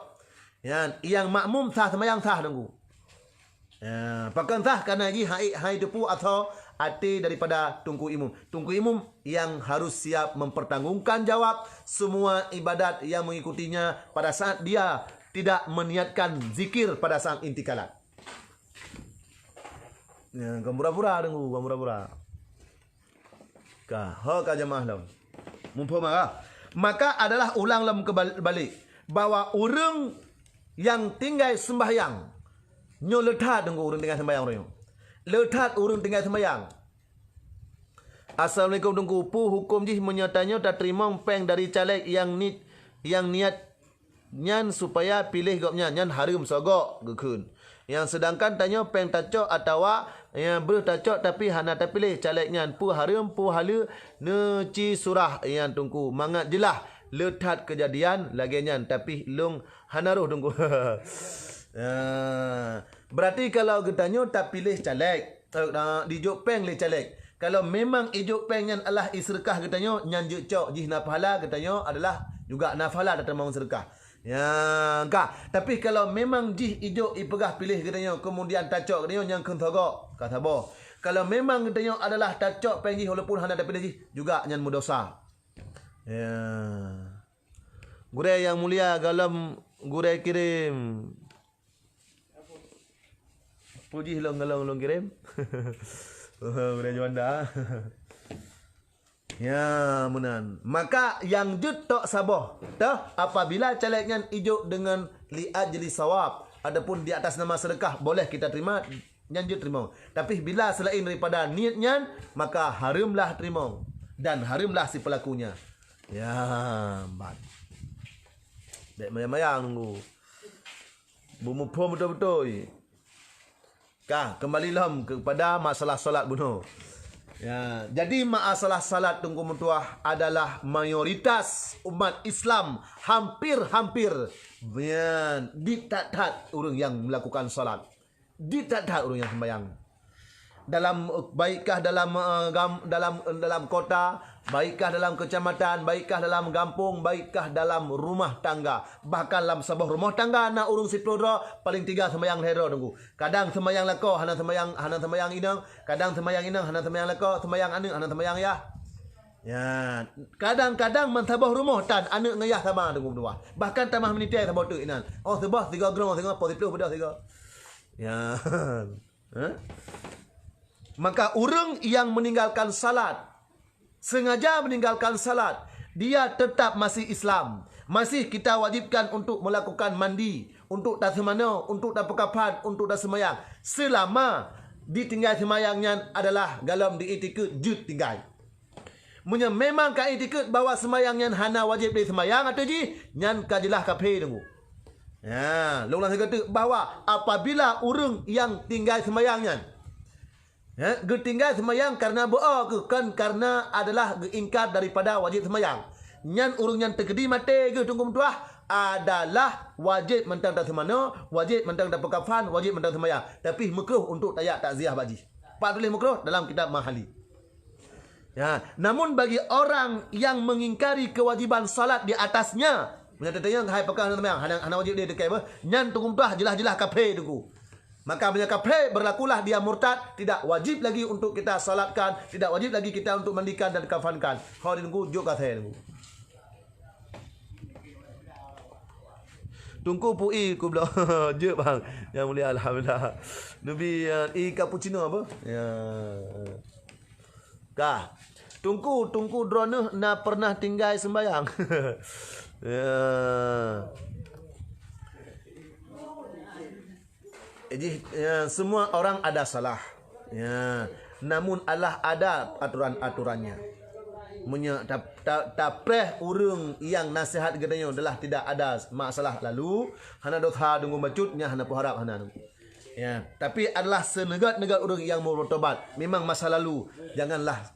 Nyan, nyang makmum sah seumayang sah teungku. Ya, pakon sah kana jih hai, hai teupeu atau até daripada Teungku Imum. Teungku Imum yang harus siap mempertanggungjawab semua ibadat yang mengikutinya pada saat dia tidak meniatkan zikir pada saat intikalat. Ya, bukan pura-pura Teungku, bukan pura-pura. Ka, ho ka jamaah lom. Muphom ka? Maka adalah ulang lom kebal-, balik bahwa ureuëng nyang tinggai sembahyang nyoe le that Teungku ureuëng tinggai sembahyang ureuëng nyoe. Le that ureuëng tinggai sembahyang. Assalamualaikum Teungku. Peue huköm jih meunyoe tanyoe tateurimong péng dari caleg nyang nit, nyang niat nyan supaya piléh gobnyan, nyan hareuem sogok geukheun. Nyang seudangkan tanyoe péng tacok atawa nyang breuh tacok tapi hana tapiléh caleg nyan, peue hareuem, peue haleue, neuci surah nyan Teungku. Mangat jeulaih le that keujadian lagée nyan, tapi lôn hana roh Teungku. Ah, berarti kalau geutanyoe tapiléh caleg, eh, dijok péng lé caleg. Kalau memang ijok péng nyan adalah iseureukah geutanyoe, nyan jeuet cok jih na pahala geutanyoe adalah juga na pahala tateurimong seureukah. Ya, ka. Tapi kalau memang jih ijok ipeugah piléh geutanyoe, kemudian tacok geutanyoe nyang kheun sogok, ka saboh. Kalau memang geutanyoe adalah tacok péng jih walaupun hana tapiléh jih, juga nyan meudosa. Ya. Gurée nyang mulia, gohlom gurée kirém. Puji lôn, lôn, lôn kirém. Gurée Juanda. Ya, meunan. Maka nyang jeuet tok saboh, toh, apabila caleg nyan ijok dengan li ajli sawab, adapun di atas nama sedekah, boleh kita terima, nyan jeuet teurimong. Tapi bila selain daripada niet nyan, maka hareuemlah teurimong dan hareuemlah si pelakunya. Ya, ban. Bék mayang-mayang Teungku. Beumuphom beutôi-beutôi. Ka, kembali lom kepada masalah salat bunoe. Ya, jadi masalah salat Teungku meutuah adalah mayoritas umat Islam hampir-hampir, ya, di that-that ureuëng nyang melakukan salat. Di that-that ureuëng nyang sembahyang. Dalam, baikkah dalam, eh, gam-, dalam, dalam kota, baikkah dalam kecamatan, baikkah dalam gampông, baikkah dalam rumah tangga. Bahkan lam saboh rumah tangga na ureuëng siplôh droe, paling tiga sembahyang lhée droe Teungku. Kadang sembahyang lakoe hana sembahyang, hana sembahyang inong, kadang sembahyang inong hana sembahyang lakoe, sembahyang aneuëk hana sembahyang yah. Ya, kadang-kadang meusaboh rumoh tan aneuëk ngon yah sama Teungku meutuah. Bahkan tamah meunitée saboh teuk inan. Oh, saboh sigoe groe, sigoe poh siplôh beudôh sigoe. Ya. Hah? Maka ureuëng yang meninggalkan salat, sengaja meninggalkan salat, dia tetap masih Islam. Masih kita wajibkan untuk melakukan mandi, untuk taseumanoe, untuk tapeukafan, untuk taseumbahyang. Selama ditinggai seumbahyang nyan adalah golom di itikeuet jeuet tinggai. Meunyoe memang ka itikeuet bahwa seumbahyang nyan hana wajéb lé seumbahyang ateueh jih, nyan ka jeulaih kaphé Teungku. Ya, lôn ulang sigoe teuk bahwa apabila ureuëng nyang tinggai seumbahyang nyan, ya, geutinggai seumbahyang kareuna beu-o keuh, kon kareuna adalah geuingkar daripada wajéb seumbahyang. Nyan ureuëng nyan teukeudi maté geuh Teungku meutuah adalah wajéb mantong taseumanoe, wajéb mantong tapeukafan, wajéb mantong seumbahyang. Tapi meukruh untuk tajak takziah bak jih. Pat tuléh meukruh dalam kitab Mahali. Ya, namun bagi orang yang mengingkari kewajiban salat di atasnya, meunyoe tatanyong hai pakon hana seumbahyang, hana, hana wajéb lé teukai beuh, nyan Teungku meutuah jeulaih-jeulaih kaphé Teungku. Maka meunyoe kaphé, berlakulah dia murtad, tidak wajib lagi untuk kita salatkan, tidak wajib lagi kita untuk mandikan dan kafankan. Ho Teungku, jok ka asai Teungku. Teungku pui kubloe. Jeuet bang. Nyang mulia alhamdulillah. Neubi, eh, i cappuccino apa? Ya. Ka. Teungku, Teungku droeneuh na pernah tinggai seumbahyang. Ya. Jadi, ya, semua orang ada salah. Ya. Namun Allah ada aturan-aturannya. Meunyoe ta-, ta-, tapreh ureuëng nyang nasihat geutanyoe adalah tidak ada masalah lalu, hana dosa Teungku bacut, nyan hana peuharab hana Teungku. Ya, tapi adalah seuneugat-neugat ureuëng nyang meutobat. Memang masa lalu, janganlah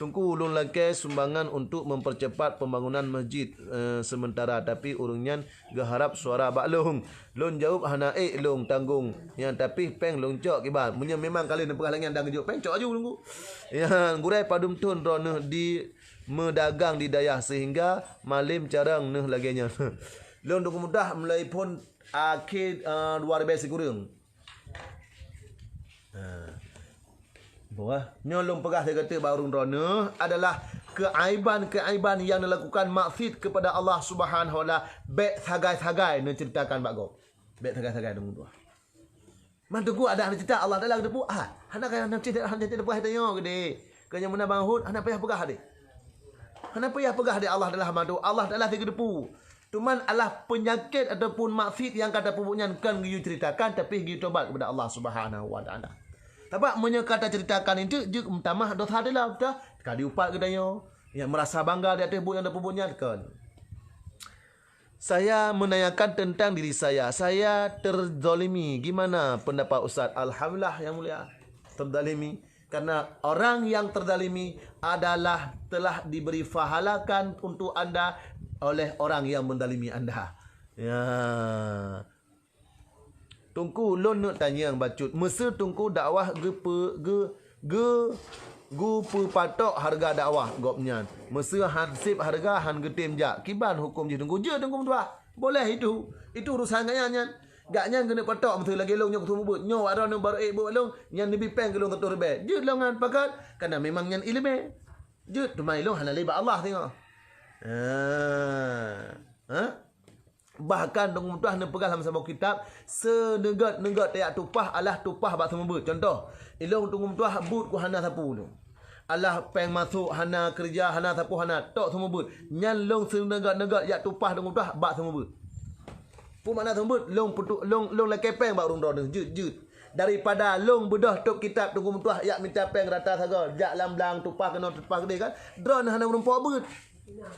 Teungku, lôn lakée sumbangan untuk mempercepat pembangunan masjid, eh, sementara, tapi ureuëng nyan geuharab suara bak lôn. Lôn jaweueb hana ék lôn tanggong nyan, tapi péng lôn cok kiban. Meunyoe memang ka lheueh neupeugah lagée nyan dan geujok péng, cok aju Teungku. Nyan, gurée padum thon droeneueh di meudagang di dayah sehingga malem carông neuh lagée nyan. Lôn Teungku Muntah mulai phon akhé, eh, dua ribée sikureueng. Ha. Buah. Nyoe lôn peugah sigoe teuk bak ureuëng droeneueh adalah keaiban-keaiban yang dilakukan maksiat kepada Allah Subhanahu wa Taala, bék sagai-sagai neuceritakan bak gob. Bék sagai-sagai deungon tuha. Man teungku ada hana cerita Allah Taala geuteupeue. Ah, hana kaya hana cerita, hana cerita peugah tanyoe geude. Keu nyang meunan Bang Hud, hana payah peugah deh. Hana payah peugah deh Allah Taala hama tu. Allah Taala si geuteupeue. Cuman alah peunyakét ataupun maksiat nyang ka tapeubuet nyan kon geuyue ceritakan, tapi geuyue tobat keupada Allah Subhanahu wa Taala. Sabab meunyoe ka taceritakan itu, jeuet meutamah dosa dalam dah ka diupat geutanyoe. Nyang merasa bangga di ateueh buet nyang tapeubuet nyan kon. Saya menanyakan tentang diri saya. Saya terzalimi. Gimana pendapat Ustaz? Alhamdulillah, yang mulia. Terzalimi. Karena orang yang terzalimi adalah telah diberi pahalakan untuk anda oleh orang yang menzalimi anda. Ya. Teungku, lôn neuk tanyong bacut. Meuseu Teungku dakwah geupeu-, geu-, geu-, geupeupatok hareuga dakwah gobnyan. Meuseu han seb hareuga han geutem jak. Kiban huköm jih Teungku? Jeuet Teungku meutuah. Boleh itu. Itu urusan gobnyan nyan. Gobnyan keuneuk patok meuseu lagée lôn nyoe keu seumeubeuet. Nyoe wak droeneuh barô ék beuet lôn, nyan neubi péng keu lôn seratus ribée. Jeuet lôn nyan pakat, karena memang nyan iéleumé. Jeuet, teuma ilôn hana lé bak Allah singoh. Ha. Ha? Bahkan Teungku meutuah neupeugah lam saboh kitab, seuneugét-neugét tajak tupah alah tupah bak seumeubeuet. Contoh, ilôn Teungku meutuah buet ku hana sapeue lôn. Alah péng masôk hana, keureuja hana, sapeue hana, tok seumeubeuet. Nyan lôn seuneugét-neugét jak tupah Teungku meutuah bak seumeubeuet. Peue makna seumeubeuet? Lôn peutu-, lôn, lôn lakée péng bak ureuëng droeneueh, jeuet, jeuet. Daripada lôn beudôh tôb kitab Teungku meutuah jak minta péng rata sagoe, jak lam blang tupah keunoe tupah keudeh kan, droeneueh hana meurumpok beuet.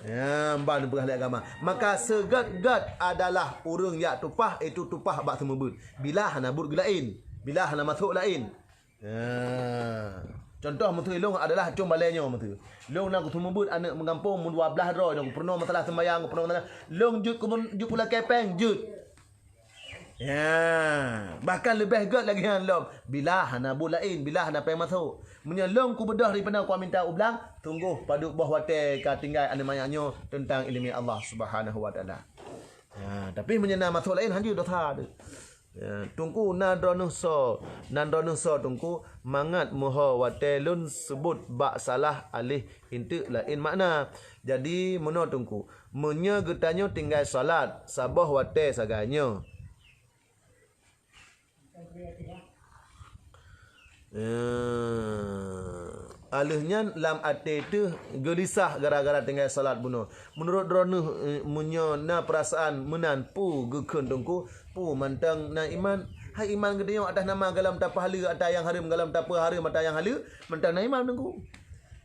Ya, ban peugah lé agama. Maka seugét-gét adalah ureuëng jak tupah, itu tupah bak seumeubeuet. Bila hana buet geulaén, bila hana masôk laén. Ha. Contoh meuseu ilôn adalah cong balée nyoe meuseu. Ilôn na keu seumeubeuet aneuëk meugampông meudua blaih droe, ilôn peurunoe masalah seumbahyang, peurunoe masalah. Ilôn jeuet keu, jeuet keu lakée péng, jeuet. Ya, bahkan leubeh gét lagée nyan lom. Bila hana buet laén, bila hana péng masôk. Meunyoe ilôn kubeudôh daripada kuminta u blang, sunggoh padub boh watée ka tinggai aneuëk manyak nyoe teuntang iéleumé Allah Subhanahu wa Taala. Ya, tapi meunyoe na masôk laén, hanjeuet dosa tu. Ya, Teungku, na droeneueh soe, na droeneueh soe Teungku, mangat meuho watée lôn seubut bak salah aléh inteuk laén makna. Jadi meunoe Teungku, meunyoe geutanyoe tinggai salat saboh watée sagai nyoe, eh, aléh nyan lam até teuh geulisah gara-gara tinggai salat bunoe. Meunurot droeneueh, eh, meunyoe na peurasaan meunan, peue geukheun Teungku? Peue mantong na iman? Hai iman geutanyoe atas nama galom tapeuhaleue ata nyang hareuem, galom tapeuhareuem ata nyang haleue, mantong na iman Teungku.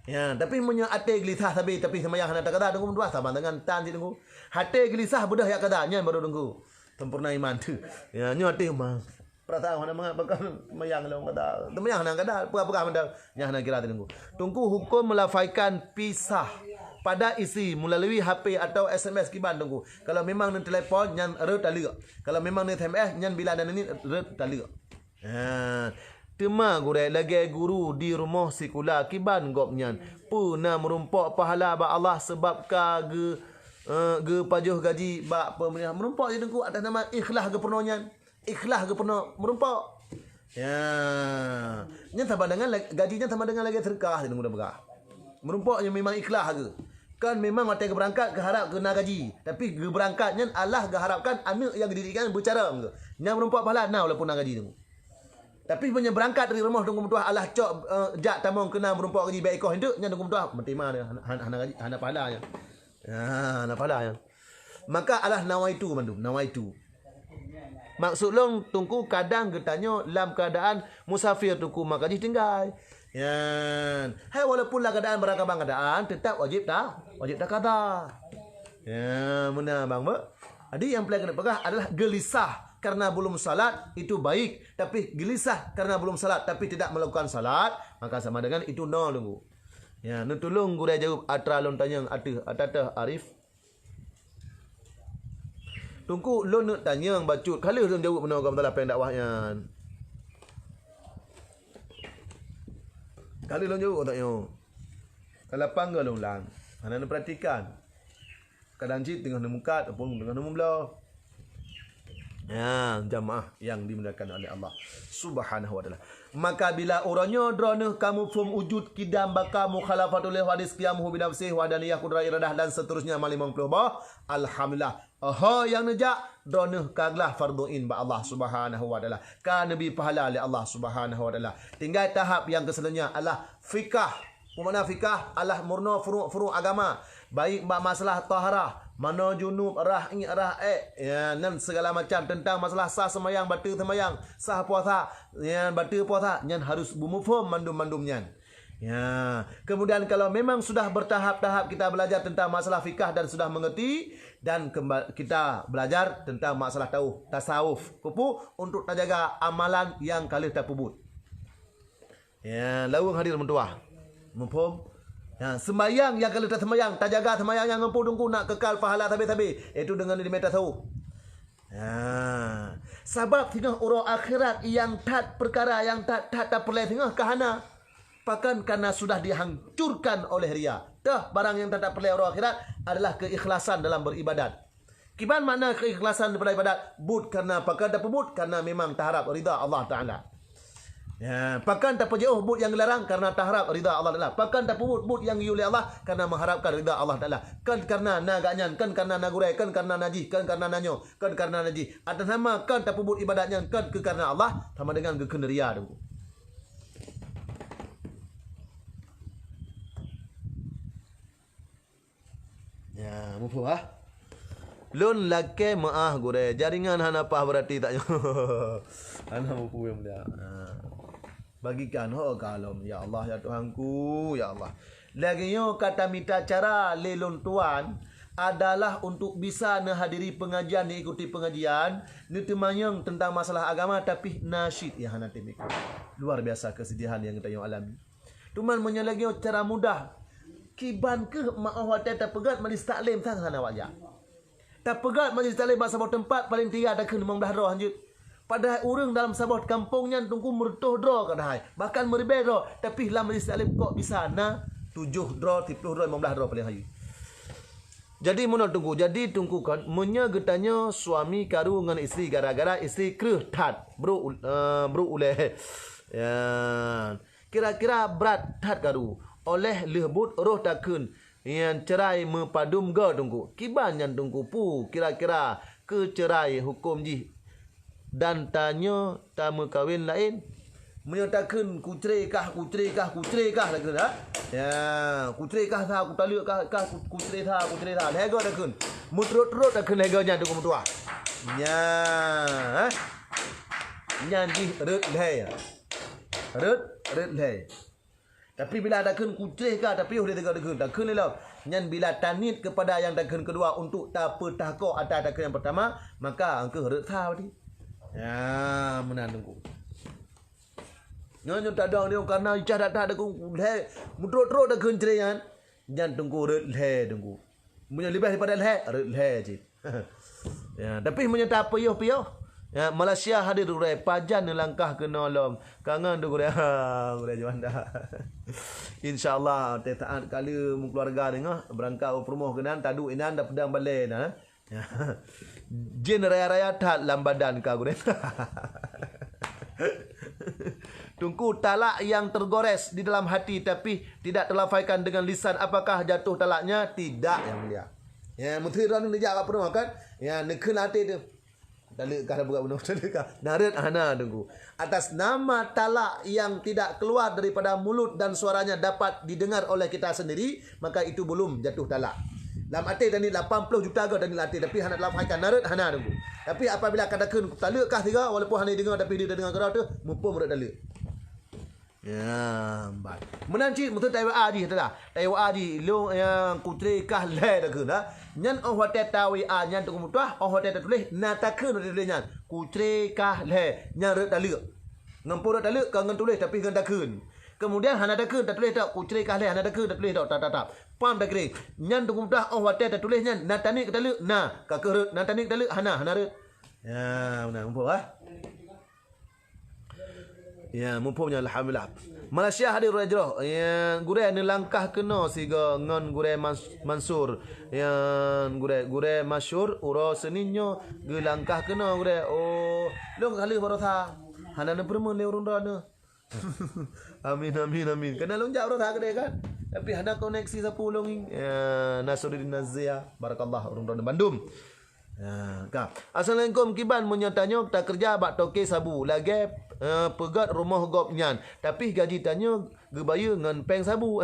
Ya, tapi meunyoe até geulisah sabe, tapi seumayang hana takaza Teungku meutuah, sama dengan tan cit Teungku. Até geulisah beudôh jak kaza, nyan baru Teungku sempurna iman tu. Ya, nyoe até ma-, Peurasaan hana mangat pakon seumayang lom kada. Seumayang hana kada, peugah-peugah mantong. Nyan hana kira Teungku. Teungku huköm melafaikan pisah pada istri melalui H P atau S M S kiban Teungku. Kalau memang neutelepon nyan rhot taleuek. Kalau memang neu-S M S nyan bila na neuniet rhot taleuek. Ha. Teuma gurée lagée guru di rumoh sikula kiban gobnyan. Peue na meurumpok pahala bak Allah sabab ka geu-, eh, geupajoh gaji bak peumeurintah. Meurumpok jih Teungku atas nama ikhlas geupeurunoe nyan. Ikhlas geupeurunoe meurumpok. Ya. Nyan sama dengan la-, gaji nyan sama dengan lagée seudeukah, Teungku dah peugah. Meurumpok nyan memang ikhlas geuh. Kan memang watée geubeurangkat geuharab keu na gaji, tapi geubeurangkat nyan Allah geuharabkan aneuëk nyang geudidik nyan beucarông geuh. Nyan meurumpok pahala na walaupun na gaji Teungku. Tapi meunyoe beurangkat dari rumoh Teungku meutuah Allah cok, eh, jak tamong keu na meurumpok gaji bak ikoh indeuek, nyan Teungku meutuah meuteuma dia, hana, hana gaji, hana pahala nyan. Ha, hana pahala nyan. Maka alah nawaitu mandum, nawaitu. Maksud lôn, Teungku, kadang geutanyoe lam keuadaan musafir Teungku, maka jih tinggai. Nyan. Hai, walaupun lam keuadaan beurangkaban keuadaan, teutap wajéb ta-, wajéb takaza. Ya, meunan bang, beuh. Jadi nyang peureulée keuneuk peugah adalah geulisah karena belum salat itu baik, tapi geulisah karena belum salat tapi tidak melakukan salat, maka sama dengan itu nol Teungku. Ya, neutulông gurèe jaweueb atra lôn tanyong ateueh, atra teuh Arif. Teungku, lôn neuk tanyong bacut, ka lheueh lôn jaweueb bunoe gob dalam péng dakwah nyan. Ka lheueh lôn jaweueb tanyong. Ka lapang goe lôn ulang. Hana neupeuratikan. Kadang cit teungoh neumukat ataupun teungoh neumeubloe. Ya, jamaah yang dimuliakan oleh Allah Subhanahu wa Taala. Maka bila uroe nyoe droeneuh ka muphom wujud, qidam, baqa, mukhalafatul li hadis, qiyamuhu binafsihi, wahdaniyah, qudrat, iradah dan seterusnya ma limong ploh boh, alhamdulillah. Ho nyang neujak, droeneuh ka glah fardhu ain bak Allah Subhanahu wa Taala. Ka neubri pahala lé Allah Subhanahu wa Taala. Tinggai tahap nyang keuseuleunya adalah fikah. Peue makna fikah? Adalah meurunoe furu'-furu' agama, baik bak masalah taharah, manoe junub, rah iek, rah ék, ya, nan segala macam tentang masalah sah seumayang, bateue seumayang, sah puasa, ya, bateue puasa, nyan harus beumuphom mandum-mandum nyan. Ya, kemudian kalau memang sudah bertahap-tahap kita belajar tentang masalah fikah dan sudah mengerti, dan kemba-, kita belajar tentang masalah tau-, tasawuf, kupu untuk tajaga amalan nyang ka lheueh tapeubuet. Ya, laweueng hadir meutuwah. Muphom? Ya, seumayang nyang ka lheueh taseumayang, tajaga seumayang nyang ngon peue Teungku nak kekal pahala sabe-sabe, yaitu deungon ileumèe tasawuf. Ya. Sabab singoh uroe akhirat nyang that peukara nyang that-that tapeureulèe singoh ka hana. Pakon? Karena sudah dihancurkan oleh ria. Teuh, barang nyang that tapeureulèe uroe akhirat adalah keikhlasan dalam beribadat. Kiban makna keikhlasan daripada ibadat? Buet karena pakon tapeubuet? Karena memang taharap ridha Allah Taala. Ya, pakon tapeujiôh buet nyang geularang? Karena taharap ridha Allah Taala. Pakon tapeubuet buet nyang geuyue lé Allah? Karena mengharapkan ridha Allah Taala. Kon karena na gobnyan, kon karena na gurèe, kon karena na jih, kon karena na nyoe, kon karena na jih. Atas nama kon tapeubuet ibadat nyan kon keu karena Allah, sama dengan geukheun ria Teungku. Ya, muphom ah? Lôn lakèe meu'ah gurèe, jaringan hana paih beurati tanyoe. Hana muphom dia. Ha. Bagikan ho ka lom, ya Allah, ya Tuhanku, ya Allah. Lagèe nyoe ka tamita cara lé lôn tuan adalah untuk bisa neuhadiri pengajian, neuikuti pengajian, neuteumanyong teuntang masalah agama, tapi nasyid nyang hana teumikat. Luar biasa kesedihan nyang geutanyoe alami. Teuma meunyoe lagèe nyoe cara mudah, kiban kheueh mak 'oh watèe tapeugöt majlis taklim sang hana wajah. Tapeugöt majlis taklim bak saboh teumpat paleng tiga takheun limong blaih droe hanjeuet. Padahai ureueng dalam saboh kampông nyan Teungku meureutoh droe kadahai, bahkan meuribèe droe, tapi lam majlis taklim kok bisa na tujoh droe, siplôh droe, limong blaih droe paleng hayeu. Jadi meunan Teungku, jadi Teungku kon, meunyoe geutanyoe suami karu ngon istri gara-gara istri kreueh that, brôk u-, eh, brôk ulèe. Ya. Kira-kira brat that karu, óh lheueh buet roh takheun nyan cerai meupadum goe Teungku. Kiban nyan Teungku peue kira-kira keu cerai huköm jih dan tanyoe tameukawen laén? Meunyoe takheun kucre kah, kucre kah, kucre kah takheun, ha? Ya, kucre kah sa, kutaleuek kah, kah ku-, kucre sa, kucre sa. Lhèe goe takheun. Meutrok-trok takheun lhèe goe nyan Teungku meutuah. Nyan, ha? Nyan jih rhot lhèe. Rhot, rhot lhèe. Tapi bila takheun kucre kah, tapi oh dia teuka takheun, takheun lé lom. Nyan bila taniet keupada nyang takheun keudua untuk tapeutah koh ata takheun nyang peurtama, maka angkeuh rhot sa berarti. Ya, meunan Teungku. Nyoe, nyoe tadong dia karena icah that-that takheun lhèe, meutrok-trok takheun cerai nyan. Nyan Teungku rhot lhèe Teungku. Meunyoe leubeh daripada lhèe, rhot lhèe cit. Ya, tapi meunyoe tapiôh-piôh, ya, Malaysia hadir gurèe, pajan neulangkah keunoe lom. Kangen tu gurèe. Ha, gurèe Juanda. Insya Allah, teuh saat kali meukeuluarga deungoh, beurangkat u peurumoh keunan, taduek inan, tapeudong balèe na. Ya. Jén raya-raya that lam badan ka gurèe. Teungku, talak yang tergores di dalam hati tapi tidak terlafazkan dengan lisan, apakah jatuh talaknya? Tidak, yang mulia. Ya, meuteumé droeneuh neujak bak peurumoh kan? Ya, neukheun até teuh. Taleuek kah buka bunoe, taleuek kah? Na rhot hana Teungku. Atas nama talak yang tidak keluar daripada mulut dan suaranya dapat didengar oleh kita sendiri, maka itu belum jatuh talak. Lam até taniet lapan ploh juta goe taniet lam até, tapi hana teulafazkan, na rhot hana Teungku. Tapi apabila ka takheun taleuek kah sigoe, walaupun hana jideungoe tapi di tadeungoe keudroe teuh, muphom rhot taleuek. Ya, ban. Meunan cit, meuteumé ta-WA jih, teulah. Ta-WA jih, lôn nyang kucre kah lhèe takheun, ha. Nyan 'oh watèe ta-WA nyan Teungku meutuah, 'oh watèe tatuléh, na takheun watèe tuléh nyan. Kucre kah lhèe, nyan rhot taleuek. Ngon peue rhot taleuek, kon ngon tuléh, tapi ngon takheun. Kemudian hana takheun tatuléh tok, kucré kah lhée hana takheun tatuléh tok, tap, tap, tap. Pam takheun. Nyan teungku meutuah óh watée tatuléh nyan, na taniet ka taleuek, na ka keuh rhot, na taniet ka taleuek, hana, hana rhot. Ya, beuna muphom ah. Ya, muphom nyan alhamdulillah. Malaysia hadir ureuëng jroh. Ya, gurée neulangkah keunoe sigoe ngon gurée Mas-, Mansur. Ya, gurée, gurée masyhur uroe Senin nyoe geulangkah keunoe gurée. Oh, lôn ka lheueh baroesa. Hana neupeureumeun lé ureuëng droeneuh. Amin, amin, amin. Keunan lôn jak uroe that keudeh kan. Tapi hana koneksi sapeue lôn. Ya, Nasruddin Nazia. Barakallah ureuëng droeneuh bandum. Ya, ka. Assalamualaikum, kiban meunyoe tanyoe takeureuja bak toke sabu lagée, eh, peugét rumoh gob nyan. Tapi gaji tanyoe geubayeue ngon péng sabu.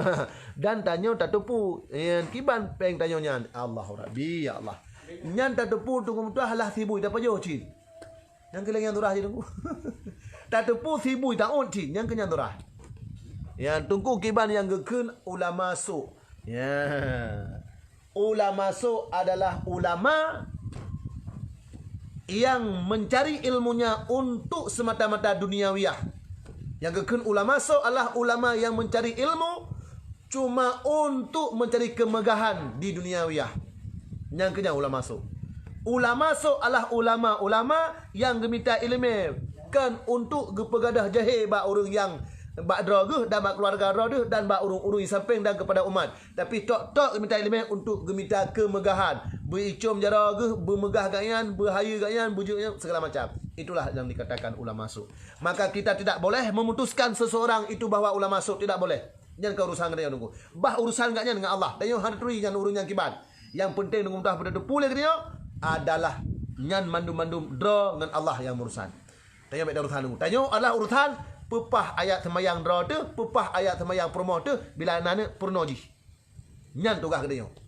Dan tanyoe tatupu, eh, kiban péng tanyoe nyan. Allahu Rabbi, ya Allah. Nyan tatupu teungku meutuah lah sibui tapajoh cit. Nyang keuh lagée nyang surah jih teungku. Tateupeue sibui taôt cit, nyang keuh nyang surah. Nyang teungku kiban nyang geukheun ulama su'. Ya. Ulama su' adalah ulama yang mencari ilmunya untuk semata-mata duniawiah. Nyang geukheun ulama su' adalah ulama yang mencari ilmu cuma untuk mencari kemegahan di duniawiah. Nyang keuh nyan ulama su'. Ulama su' adalah ulama-ulama nyang geumita iéleumé kon untuk geupeugadôh jahé bak ureuëng nyang bak droe geuh dan bak keuluwarga droe geuh dan bak ureuëng-ureuëng di sampéng dan keupada umat. Tapi tok-tok geumita iéleumé untuk geumita keumeugahan. Beuicom jaroe geuh, beumeugah gobnyan, beuhayeue gobnyan, beujeuet gobnyan, segala macam. Itulah yang dikatakan ulama su'. Maka kita tidak boleh memutuskan seseorang itu bahwa ulama su', tidak boleh. Nyan ka urusan geutanyoe teungku. Bah urusan gobnyan ngon Allah. Tanyoe hana turi nyan ureuëng nyang kiban. Nyang peunteng teungku meutuah beutateupeue lé geutanyoe adalah nyan mandum-mandum droe ngon Allah nyang meurusan. Tanyoe bék taurusan teungku. Tanyoe adalah urusan peupah ayat seumayang droe teuh, peupah ayat seumayang peurumoh teuh bila na aneuk peurunoe jih. Nyan tugaih geutanyoe.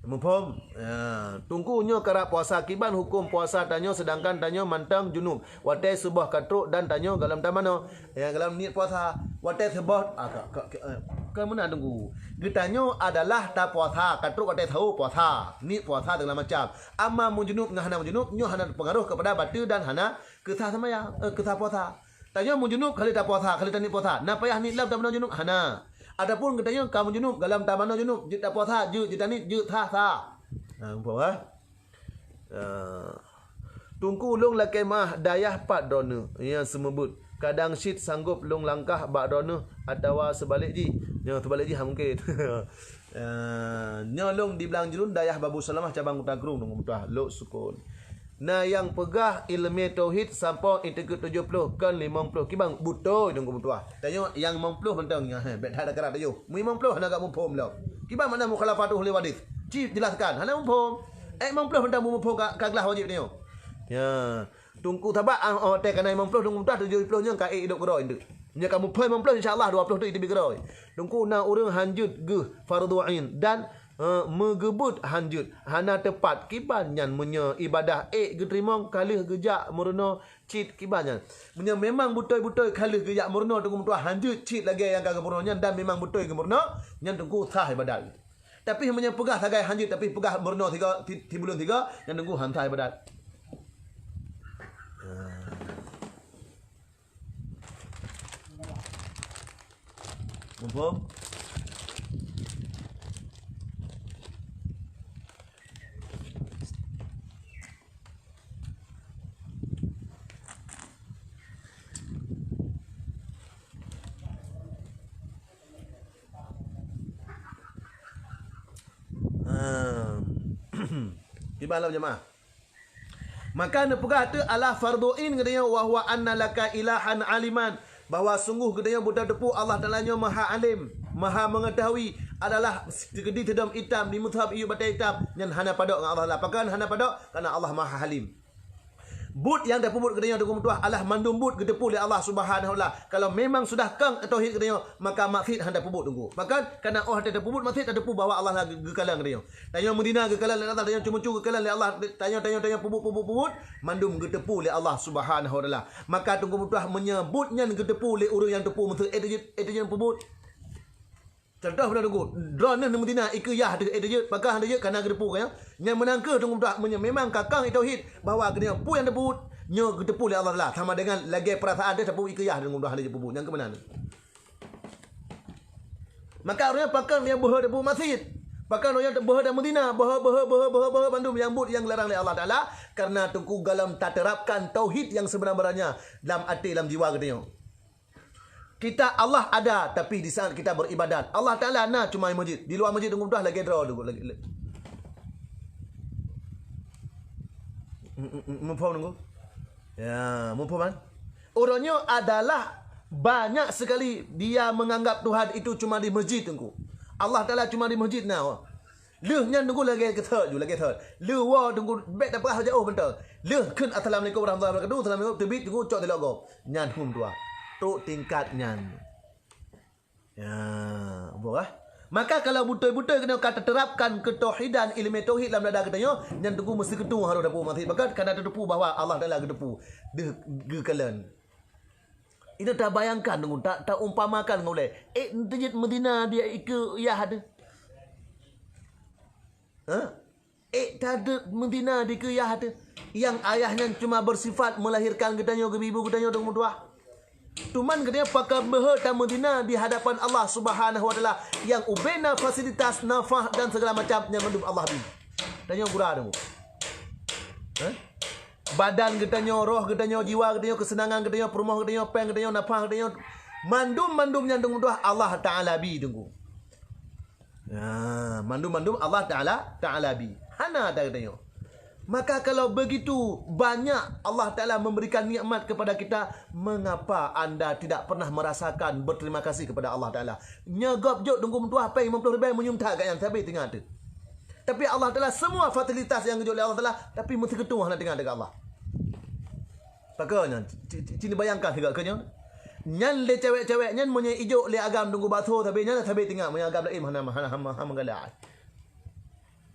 Muphom? Ya, teungku nyoe karap puasa kiban huköm puasa tanyoe seudangkan tanyoe mantong junub watée suboh ka trok dan tanyoe gohlom tamanoe. Ya, gohlom niet puasa watée suboh, ah, ka, ka, ka, eh, ka meunan teungku. Geutanyoe adalah tapuasa ka trok watée saho puasa, niet puasa segala macam. Ama meujunub ngon hana meujunub nyoe hana peungaroh keupada bateue dan hana keusah seumayang, eh, keusah puasa. Tanyoe meujunub ka lheueh tapuasa, ka lheueh taniet puasa. Na payah niet lom tamanoe junub? Hana. Ataupun geutanyoe ka meujunub, gohlom tamanoe junub, jeuet tapuasa, jeuet, jeuet taniet, jeuet sah-sah. Na, muphom, eh? Ah. Teungku, lôn lakée meuah, dayah pat droeneuh nyang seumeubeuet? Kadang cit sanggob lôn langkah bak droeneuh atawa seubalek jih. Nyoe seubalek jih hana mungken. Ah, nyoe lôn di Blang Jruen, dayah Babu Salamah, cabang Kuta Krueng, Teungku meutuah, Lhoksukon. Na nyang peugah iéleumé tauhid sampoe itikeuet tujoh ploh, kon limong ploh. Kiban beutôi, Teungku meutuah. Tanyoe nyang limong ploh mantong, nyan, he, bék that takarat tujoh. Limong ploh hana ka muphom lom. Kiban makna mukhalafatuhu lil hadis? Ci jelaskan, hana muphom. Eh, limong ploh mantong muphom ka, ka glah wajéb tanyoe. Ya. Teungku, sabab, ah, oh, teuh ka na limong ploh, Teungku meutuah, tujoh ploh nyan ka ék idop keudroe teuk. Nyoe ka muphom limong ploh, insya Allah dua ploh teuk iteubiet keudroe. Teungku, na ureuëng hanjeuet geuh fardhu ain dan, eh, meugeubeuet hanjeuet hana teupat, kiban nyan meunyoe ibadah ék geuteurimong ka lheueh geujak meurunoe cit, kiban nyan. Meunyoe memang beutôi-beutôi ka lheueh geujak meurunoe, Teungku meutuah, hanjeuet cit lagée nyang ka geumeurunoe nyan dan memang beutôi geumeurunoe, nyan Teungku sah ibadat. Tapi meunyoe peugah sagai hanjeuet, tapi peugah meurunoe sigoe, ti-, tibuleuen sigoe, nyan Teungku han sah ibadat. Ah. Muphom? Ah. Kiban lom jamaah. Maka neupeugah teuk Allah fardhu ain geutanyoe, "Wa huwa anna laka ilahan aliman," bahwa sungguh geutanyoe beuteupeue Allah Taala nyoe Maha Alim, Maha Mengetahui, adalah keudéh teudong itam, di meuthab iyup batée itam, nyan hana padok ngon Allah Taala. Pakon hana padok? Karena Allah Maha Halim. Buet nyang tapeubuet geutanyoe Teungku meutuah Allah mandum buet geuteupeue lé Allah Subhanahu wa Taala. Kalau memang sudah kong tauhid geutanyoe, maka maksiet hana tapeubuet Teungku. Pakon? Karena óh watée tapeubuet maksiet, tateupeue bahwa Allah lah geukalon geutanyoe. Tanyoe meudina geukalon lé Allah, tanyoe ceumeucue geukalon lé Allah, tanyoe, tanyoe, tanyoe peubuet, peubuet, peubuet, mandum geuteupeue lé Allah Subhanahu wa Taala. Maka Teungku meutuah meunyoe buet nyan geuteupeue lé ureuëng nyang teupeue meuseu, éh, teujeuet, éh, teujeuet peubuet. Contoh bunoe Teungku, droeneuh neumeudina ikeue yah teuh, éh, teujeuet, pakon han teujeuet, kana geuteupeue kan? Nyan meunan kheueh Teungku meutuah meunyoe memang ka kong tauhid bahwa geutanyoe peue nyang teubuet, Nyoe geuteupeue lé Allah Taala sama dengan lagée peurasaan teuh tapeubuet ikeue yah deungon dua hana jipeubuet. Nyang keu meunan. Maka ureuëng pakon nyang beuhe tapeubuet maksiet. Pakon ureuëng nyang beuhe dan meuzina, beuhe, beuhe, beuhe, beuhe, beuhe bandum nyang buet nyang larang lé Allah Taala, karena teungku galom taterapkan tauhid yang sebenar-benarnya lam até, lam jiwa geutanyoe. Kita Allah ada, tapi di saat kita beribadat, Allah Taala na cuma di masjid. Di luwa masjid teungku tuah lagée droe teungku, lagée, lagée. Muphom teungku? Ya, muphom kan? Ureuëng nyoe adalah banyak sekali dia menganggap Tuhan itu cuma di masjid teungku. Allah Taala cuma di masjid na. Lheueh nyan teungku lagée keusut ju, lagée keusut. Lheueh woe teungku bék tapeugah jaoh mantong. Lheueh kheun assalamualaikum warahmatullahi wabarakatuh, assalamualaikum, teubiet teungku cok tilok gob. Nyan hom tuah. Trok tingkat nyan. Ya, boh ah. Maka kalau beutôi-beutôi keunoe ka taterapkan keutauhidan, ileumé tauhid lam dada geutanyoe, nyan teungku meusikeutong harôh tapeubuet maksiet. Maka kana tateupeue bahwa Allah Taala geuteupeue deuh geukalon. Inoe tabayangkan teungku, ta, taumpamakan ngon ulée. Eh, teujeuet meuzina di ikeue yah teuh. Hah? Eh, tateujeuet meuzina di ikeue yah teuh. Nyang ayah nyan cuma bersifat melahirkan geutanyoe, geubi ibu geutanyoe teungku tuah. Cuman geutanyoe pakon beuhe tameuzina di hadapan Allah Subhanahu wa Taala nyang ubena fasilitas, nafah dan segala macam nyan mandum Allah bi. Tanyoe gura teungku. Hah? Badan geutanyoe, roh geutanyoe, jiwa geutanyoe, keuseunangan geutanyoe, peurumoh geutanyoe, péng geutanyoe, nafah geutanyoe, mandum-mandum nyan teungku tuah Allah Taala bi teungku. Nah, mandum-mandum Allah Taala, Taala bi. Hana ata geutanyoe. Maka kalau begitu banyak Allah Taala memberikan nikmat kepada kita, mengapa anda tidak pernah merasakan berterima kasih kepada Allah Taala? Nyoe gob jok teungku meutuah péng limong ploh ribèe meunyoe that gobnyan sabe teuingat teuh. Tapi Allah Taala semua fasilitas nyang geujok lé Allah Taala, tapi meusikeutong hana teuingat teuh keu Allah. Pakon nyan? Ci, ci, ci, ci bayangkan sigoe keu nyoe. Nyan lé cewek-cewek nyan meunyoe ijok lé agam teungku bakso sabe nyan sabe teuingat meunyoe agam laén hana, hana, hana, hana meugalak.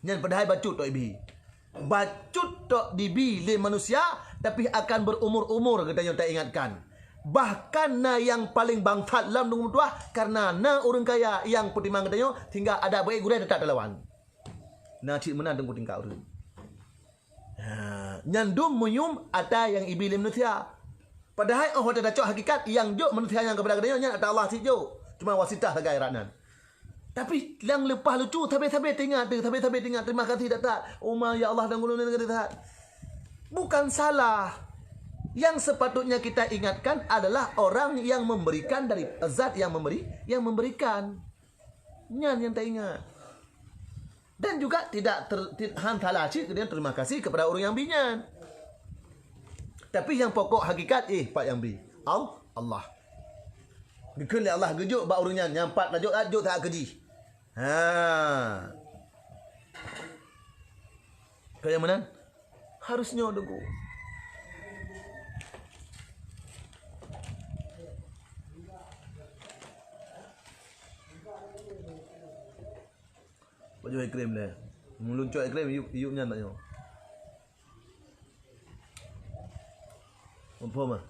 Nyan padahai bacut tok ibi. Bacut tok dibi lé manusia, tapi akan berumur-umur geutanyoe taingatkan. Bahkan na nyang paleng bangsat lom teungku meutuah, karena na ureuëng kaya nyang peutimang geutanyoe, sehingga adak beu-ék gurée teutap talawan. Na cit meunan teungku tingkat ureuëng. Ha, nyan dum meunyoe ata nyang ibi lé manusia. Padahai óh watée tacok hakikat, nyang jok manusia nyan keupada geutanyoe nyan ata Allah cit jok. Cuma wasitah sagai rat nyan. Tapi nyang leupah lucu, sabe-sabe teuingat teuh, sabe-sabe teuingat terima kasih that-that. Uma, ya Allah, dan ulôn nyan that. Bukan salah. Yang sepatutnya kita ingatkan adalah orang yang memberikan dari zat yang memberi, yang memberikan. Nyan nyang taingat. Dan juga tidak ter, ti, han salah cit geutanyoe terima kasih kepada ureuëng nyang bi nyan. Tapi nyang pokok hakikat, eh, pat nyang bi? Al, Allah. Geukheun lé Allah geujok bak ureuëng nyan, nyang pat lajok, lajok that keu jih. Ha. Keu nyang meunan? Harus nyoe teungku. Pajoh es krim deh. Meuluncok es krim, yup, yup nyan tak nyoe. Confirm ah.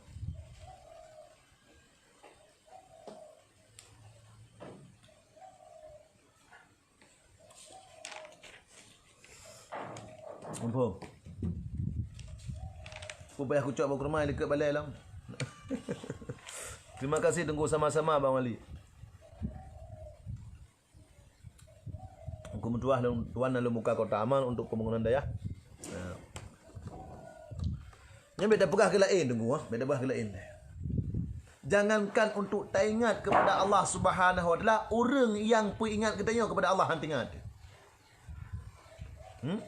Confirm. Ku payah kucok bak kurma likot balai lam. Terima kasih teungku sama-sama Bang Wali. Teungku meutuah lôn, tuan lôn buka kotak amal untuk pembangunan dayah. Nah. Nyan beda peugah keu laén teungku, ah, beda peugah keu laén. Jangankan untuk taingat kepada Allah Subhanahu wa Taala, ureuëng nyang peuingat geutanyoe kepada Allah han teuingat. Hmm?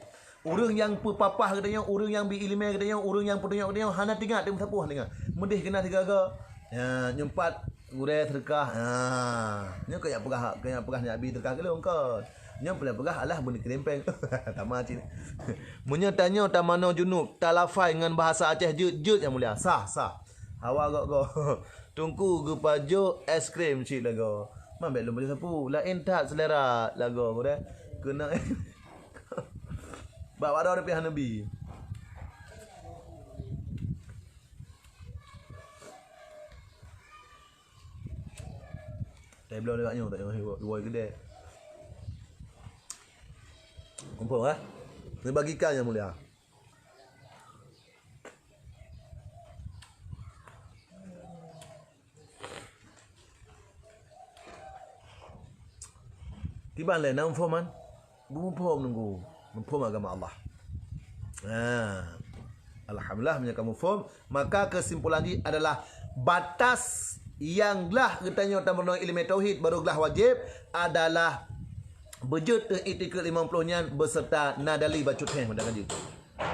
Ureuëng nyang peupapah geutanyoe, ureuëng nyang bi iéleumé geutanyoe, ureuëng nyang peutunyok geutanyoe hana teuingat, teumeusapôh teuingat. Meudeh keunan sigaga. Ya, nyumpat gurée seudeukah. Ha. Nyoe keu jak peugah, keu jak peugah nyak bi seudeukah keu lôn kon. Nyoe peureulée peugah alah beuneuk kirém péng. Tama cit. Meunyoe tanyoe tamanoe junub, talafai ngon bahasa Aceh jeuet-jeuet nyang mulia. Sah, sah. Hawa gok-gok. Teungku geupajok es krim cit lagoe. Man bék lôn pajoh sapeue. Laén that selera lagoe gurée. Keuneuk Bak wadoe pih hana bi. Tapi bloe lewat nyoe tak nyoe, woi gede. Kumpul, eh? Dibagikan yang mulia. Ban lé na muphom kan? Muphom nunggu. Muphom agama Allah. Ha. Alhamdulillah, meunyoe ka muphom, maka kesimpulan jih adalah batas nyang glah geutanyoe tameurunoe ileumèe tauhid baru glah wajéb adalah beujeuet teuh iktikeuet limong ploh nyan beuseurta na dali bacut héh meudan jih.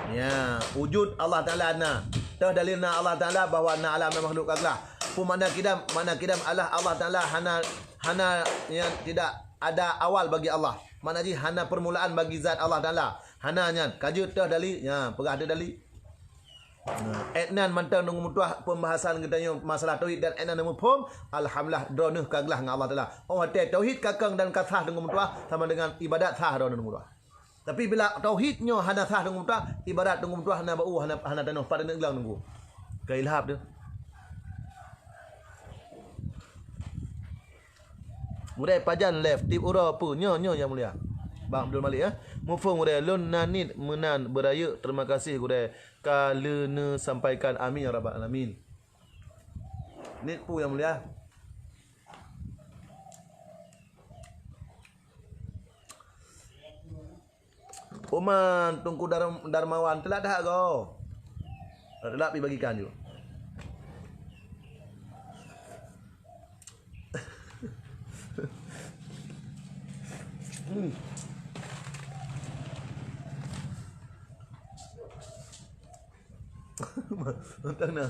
Ya, wujud Allah Taala na. Toh dalil na Allah Taala bahwa na alam na makhluk ka glah. Peue makna kidam? Makna kidam adalah Allah Taala hana, hana, ya, tidak ada awal bagi Allah. Makna jih hana permulaan bagi zat Allah Taala. Hana nyan. Ka jeuet toh dali? Ya, peugah ada dali. Nah, 'et nan mantong deungon meutuah pembahasan geutanyoe masalah tauhid dan 'et nan muphom, alhamdulillah droeneuh ka glah ngon Allah Taala. Oh, watèe tauhid ka kong dan ka sah deungon meutuah sama dengan ibadat sah droeneuh deungon meutuah. Tapi bila tauhid nyoe hana sah deungon meutuah, ibadat deungon meutuah hana bau, hana, hana tanoh, pat neuk glang nunggu. Ka ilhab tu. Gurèe pajan live tiep uroe peue? Nyoe, nyoe nyang mulia. Bang Abdul Malik, ya. Muphom gurèe, lôn na niet meunan beurayeuk. Terima kasih gurèe ka leuneuk sampaikan. Amin ya rabbal alamin. Niet peue nyang mulia? Uma Teungku Dar-, Darmawan, teulat that go. Teulat pi bagikan ju. Hmm. Mantap nah.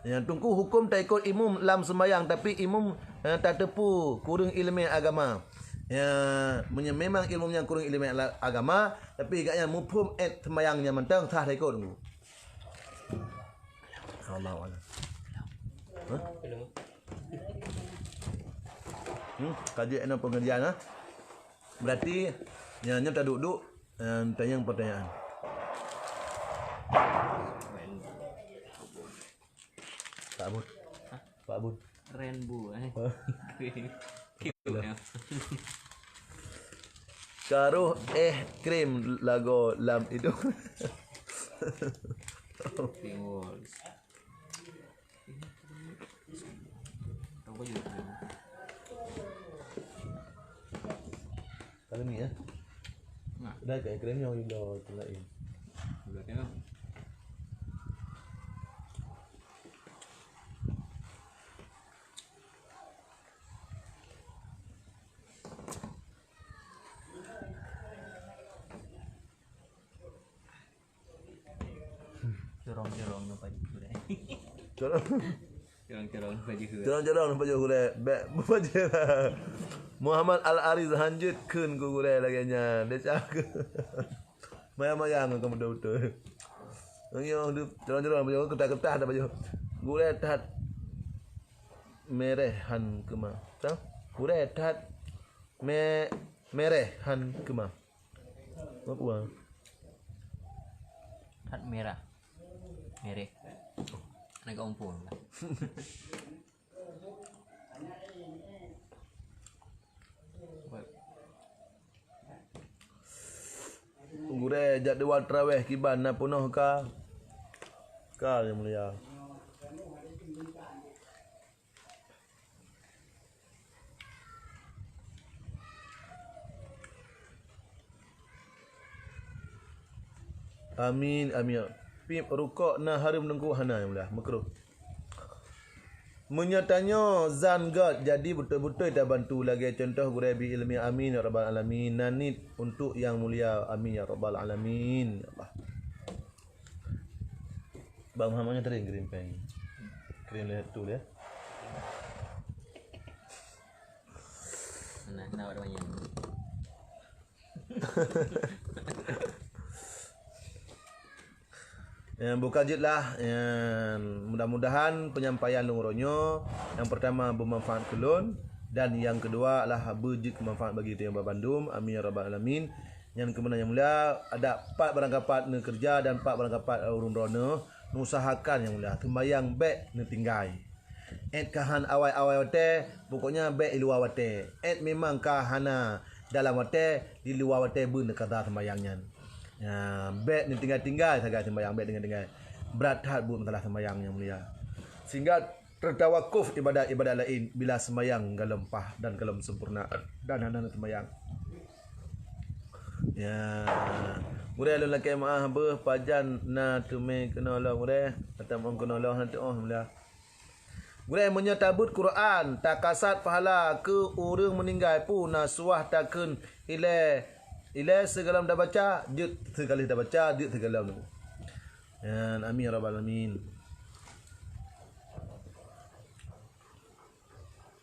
Ya, Teungku, huköm taikot imum lam seumayang, tapi imum, eh, tateupeue kureueng ileumèe agama. Ya, meunyoe memang imum nyan kureueng ileumèe la-, agama, tapi gobnyan muphom 'et seumayang nyan mantong, sah taikot, Teungku. Allahu a'lam. Hah? Hmm, ka jeuet inoe pengajian, ha? Berarti, ya, nyoe taduek-duek. Em, tanyong pertanyaan. Pak Bun. Hah? Pak Bun. Rainbow, eh. Oh. Green. Cute, ya. Karoh eh krim lagoe lam idong. Green walls. Tahu baju. Kalau ni, ya. Nah. Dah kat krim yang udah tu lain. Udah tengok. Corong-corong nyoe baju gurèe. Corong. Corong-corong baju gurèe. Corong-corong baju gurèe. Bèk baju lah. Muhammad Al Ariz hanjeuet kheun keu gurèe lagèe nyan. Desya kheun. Maya-maya ngon kamoe beutôi-beutôi. Nyoe corong-corong baju, keutah-keutah that baju. Gurèe that mereh han keumah. Tah? Gurèe that me-, mereh han keumah. Makua. That merah. Mereh. Aneuk umpung lah. Gurèe, jadwal tarawèh kiban na peunoh ka? Ka, Yang Mulia. Amin, amin. Pip rukok na hareuem Teungku? Hana, Yang Mulia, makruh. Meunyoe tanyoe zan gèt, jadi beutôi-beutôi tabantu lagèe cuntoh gurèe bi ileumèe. Amin ya rabbal alamin. Na niet untuk Yang Mulia. Amin ya rabbal alamin. Ya Allah. Bang Muhammad nyoe tadi kirim pèng. Kirim lé tu lé. Nah, nah, awak banyak. Ya, buka jeuet lah. Ya, mudah-mudahan penyampaian lôn uroe nyoe yang pertama bermanfaat keu lôn dan yang kedua adalah beujeuet keu manfaat bagi tanyoe bandum. Amin ya rabbal alamin. Nyan keumeunang nyang mulia, adak pat barang kapat neukeureuja dan pat barang kapat ureueng droeneuh, neuusahakan nyang mulia, seumayang bèk neutinggai. Èt ka han awai-awai watèe, pokoknya bèk i luwa watèe. Èt memang ka hana dalam watèe, di luwa watèe beuneukada seumayang nyan. Ya, bèk neutinggai-tinggai sagai seumayang, bèk tinggai-tinggai. Brat that buet masalah seumayang nyang mulia. Sehingga Teutawakuf ibadat-ibadat laén bila seumayang galom paih dan galom sempurna dan hana seumayang. Ya. Gurée lôn lakée meuáh beuh pajan na teumé keunoe lom gurée, atau meu'en keunoe lom hana teu'oh mulia. Gurée meunyoe tabeuet Quran, takasat pahala keu ureuëng meuninggai pu na suah takheun ilée, ilée sigohlom tabaca, jeuet sigohlom tabaca, jeuet sigohlom. Ya, amin ya rabbal alamin.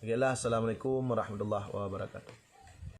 Oke lah, assalamualaikum warahmatullahi wabarakatuh.